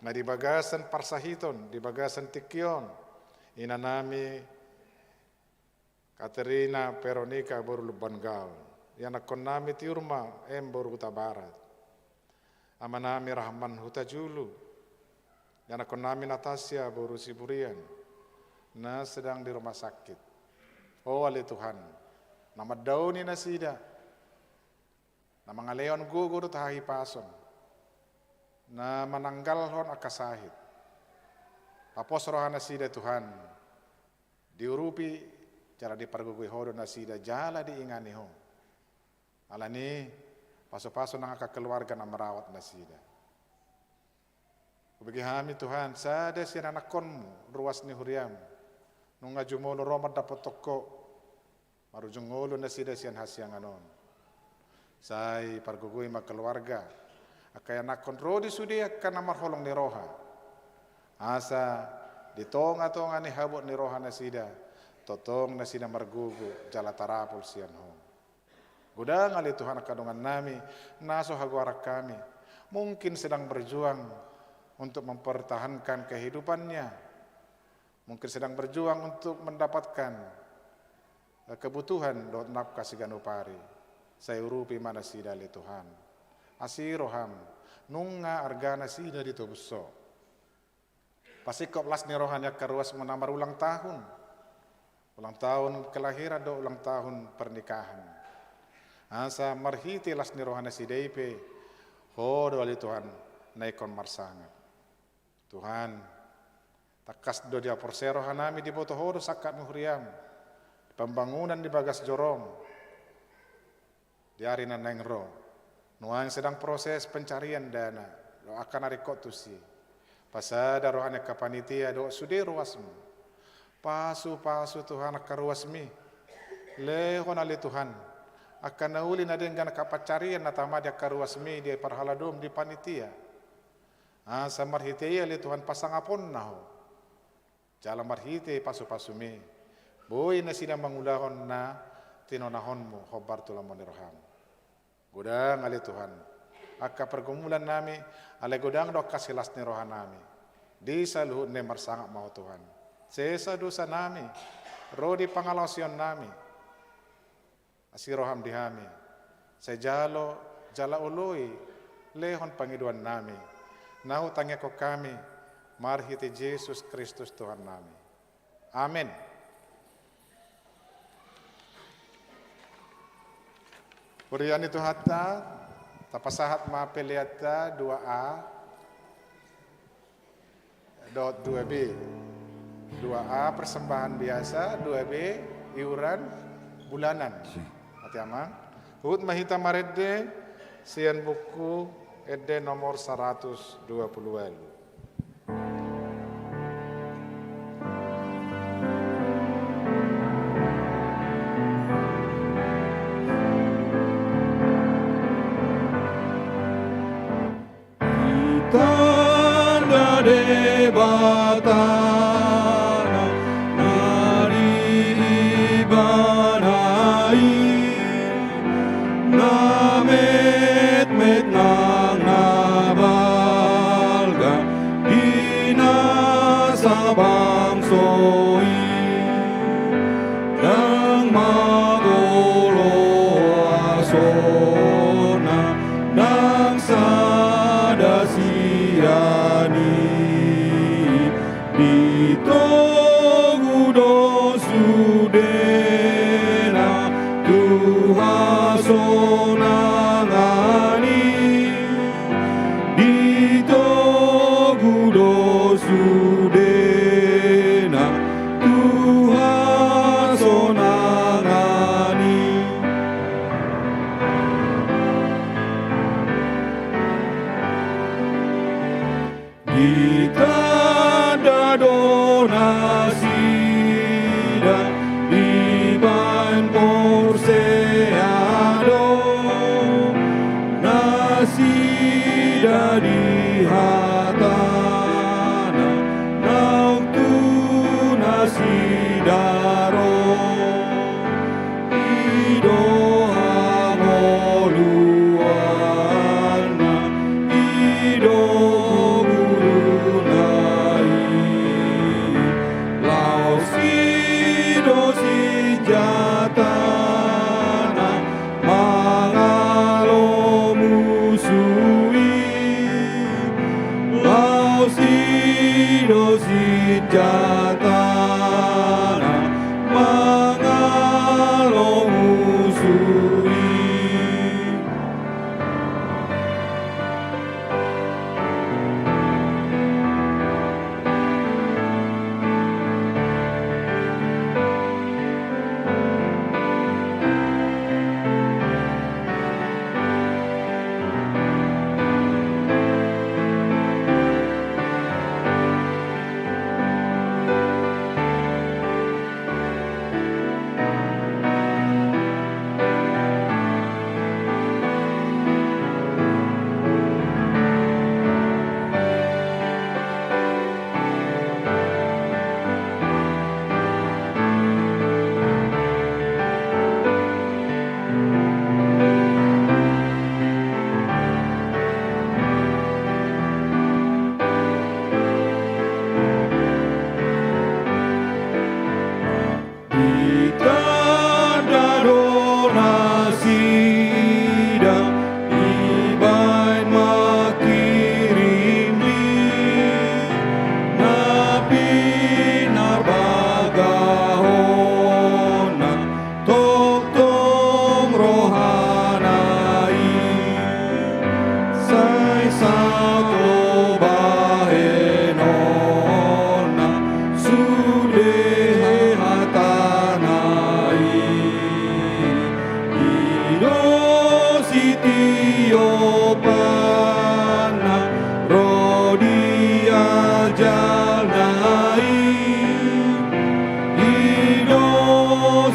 na di bagasan parsahiton, di bagasan tingki on. Inanami Katerina Veronika boru Lumban Gaol, ianakkonnami Tiur ma M boru Hutabarat, amanami Rahman Hutajulu, ianakkonnami Natasha boru Siburian, na sedang di rumah sakit. O ale Tuhan, na mandaoni nasida, na mangalehon gogo dohot hahipason, na mananggalhon angka sahit. Papos roha nasida Tuhan, diurupi jala dipargogoi Ho do nasida jala diingani Ho. Alani i, pasupasu nang angka keluarga na merawat nasida. Hubege hami Tuhan, sada sian anakkonMu, ruas ni huriaM, nunga jumolo ro mandapothon Ho. Marujung ngolu nasida sian hasiangan on. Sai pargogoi ma keluarga, angka ianakhon ro di sude angka na marholong ni roha. Asa di tonga-tonga ni habot ni roha nasida, tongtong nasida margogo jala tarapul sian Ho. Godang ale Tuhan angka dongan nami, na so hagoaran hami. Mungkin sedang berjuang untuk mempertahankan kehidupannya. Mungkin sedang berjuang untuk mendapatkan, eh, kebutuhan dohot nafkah siganup ari. Sai urupi ma nasida ale Tuhan. Asi roham, nunga arga nasida ditobus Ho. Pasingkop las ni roha ni angka ruasmu na marulang tahun. Ulang tahun kelahiran dohot ulang tahun pernikahan. Asa marhite las ni roha nasida i pe, Ho do ale Tuhan, na ingkon marsangap. Tuhan, tangkas do dihaporsea roha nami diboto Ho do sangkap ni huriam, pembangunan di bagas jorom, di ari na naeng ro. Nuaeng sedang proses pencarian dana, dohot angka na ringkot tusi. Pasada roha ni angka panitia dohot sude ruasmu. Pasu-pasu Tuhan angka ruasmi. Lehon ale Tuhan, angka na uli na denggan angka pancarian na tama di angka ruasmi di parhalado di panitia. Asa marhite i ale Tuhan pasangaponna Ho. Jala marhite pasu-pasumi, boi nasida mangulahon na tinonahonmu hombar tu lomo ni roham. Godang ale Tuhan, angka pergumulan nami, alai godang do angka silas ni roha nami. Di saluhutna marsangap ma Ho Tuhan. Sesa dosa nami, ro di pangalaosion nami. Asi roham di hami. Sai jalo, jala oloi, lehon pangidoan nami. Na hutangiangkon hami, marhite Jesus Kristus Tuhan nami. Amen. Huria ni Tuhanta, tapasahat ma peleanta dua A. Dot dua B. Dua A persembahan biasa, dua B iuran bulanan. Ate amang. Huhut ma hita marende sian buku ende nomor saratus dua pulu ualu. Ditanda Debata na di Ibana i, na metmet nang na balga di nasa bangso i. Ndang mangolo asona, ndang sada sian i. Ditogu do sudena tu hasonangan i. Ditogu do sudena tu hasonangan i. Ditanda do nasida dibaen porsea do nasida di hatana naung tu nasida ro. I do hangoluanna, i do guruna i. Laos i do sinjatana mangalo musu i. Laos i do sinjatana mangalo musu i.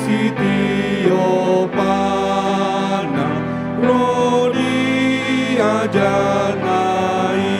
Sitiopanna ro di ajarna i.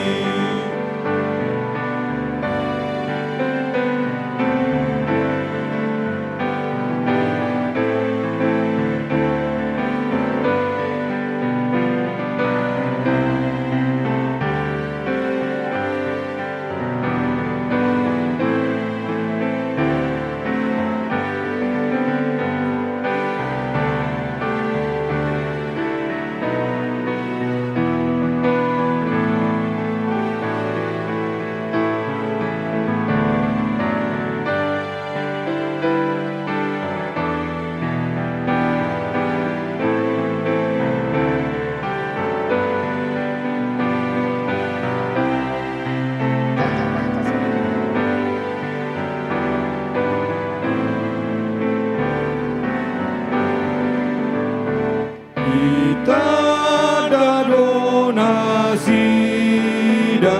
Itada do nasida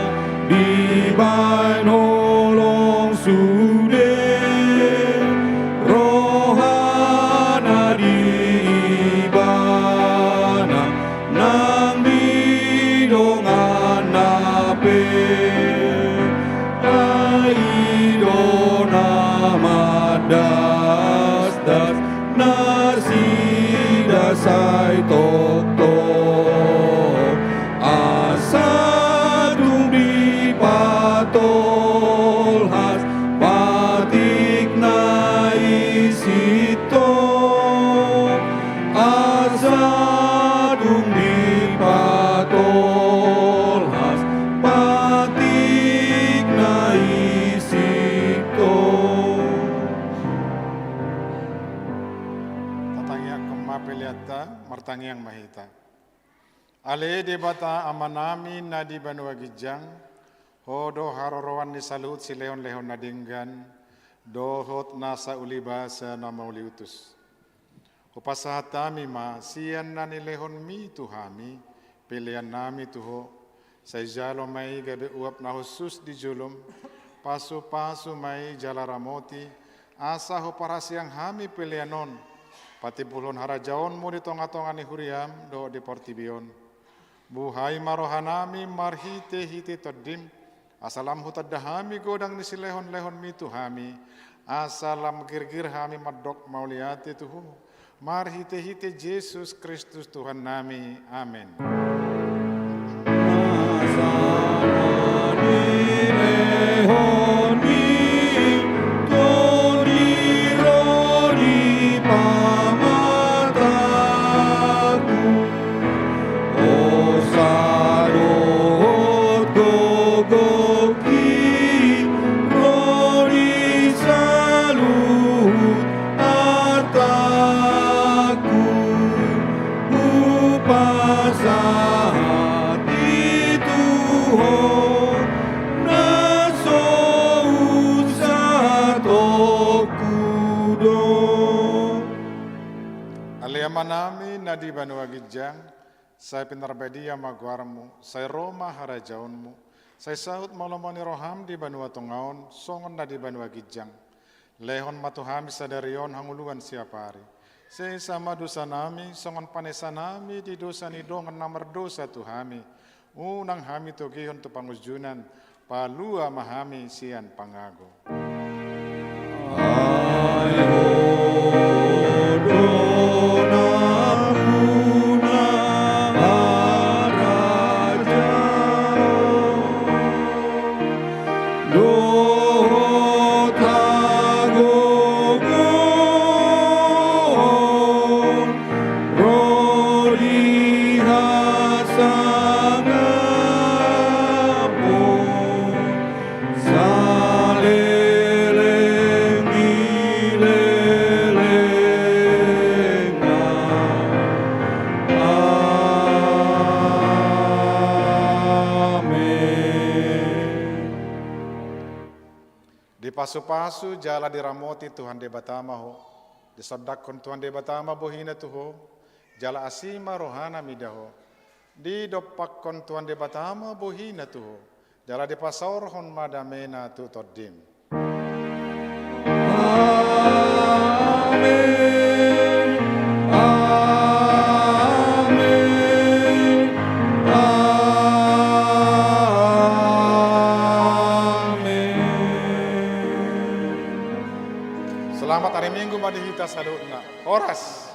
dibaen holong sude, rohana di Ibana nang di donganna pe. Ai i do na mandasdas nasida sai tongtong, asa tung dipatolhas patikna i sintong, asa tung dipatolhas patikna i sintong. Tatangianghon ma peleanta, martangiang ma hita. Ale Debata Amanami na di banua ginjang, Ho do haroroan ni saluhut silehonlehon na denggan dohot nasa ulibasa na mauliutus. Hupasahat hami ma sian na nilehonMi tu hami peleannami tu Ho. Sai jalo ma i gabe uap na hushus di jolom, pasupasu ma i jala ramoti, asa huparhaseang hami pelean on patimbulhon harajaonMu di tongatonga ni huriaM dohot di portibi on. Buhai ma rohanami marhitehite TondiM, asa lam hutanda hami godang ni silehonlehonMi tu hami, asa lam girgir hami mandok mauliate tu Ho, marhitehite Jesus Kristus Tuhannami. Amen. Nasa na nilehonMi Tondi ro di pamatangku, hosa dohot gogongki ro di saluhut artangku, hupasahat i tu Ho na so unsatongku do. Ale Amanami na di banua ginjang, sai pinarbadia ma goarMu, sai ro ma harajaonMu, sai saut ma lomo ni rohaM di banua tonga on songon na di banua ginjang. Lehon ma tu hami sadari on hangoluan siapari. Sesa ma dosanami songon panesanami di dosa ni dongan na mardosa tu hami. Unang hami togihon tu pangunjunan, palua ma hami sian pangago. Ai Ho do nampuna harajaon dohot hagogoon ro di hasangapon saleleng ni lelengna. Amen. Dipasupasu jala diramoti Tuhan Debata ma ho. Disondangkon Tuhan Debata ma bohiNa tu ho, jala asi ma rohaNa mida ho. Didompakkon Tuhan Debata ma bohiNa tu ho, jala dipasaorhon ma dameNa tu tondim. Amen. Di hita saluhutna. Horas.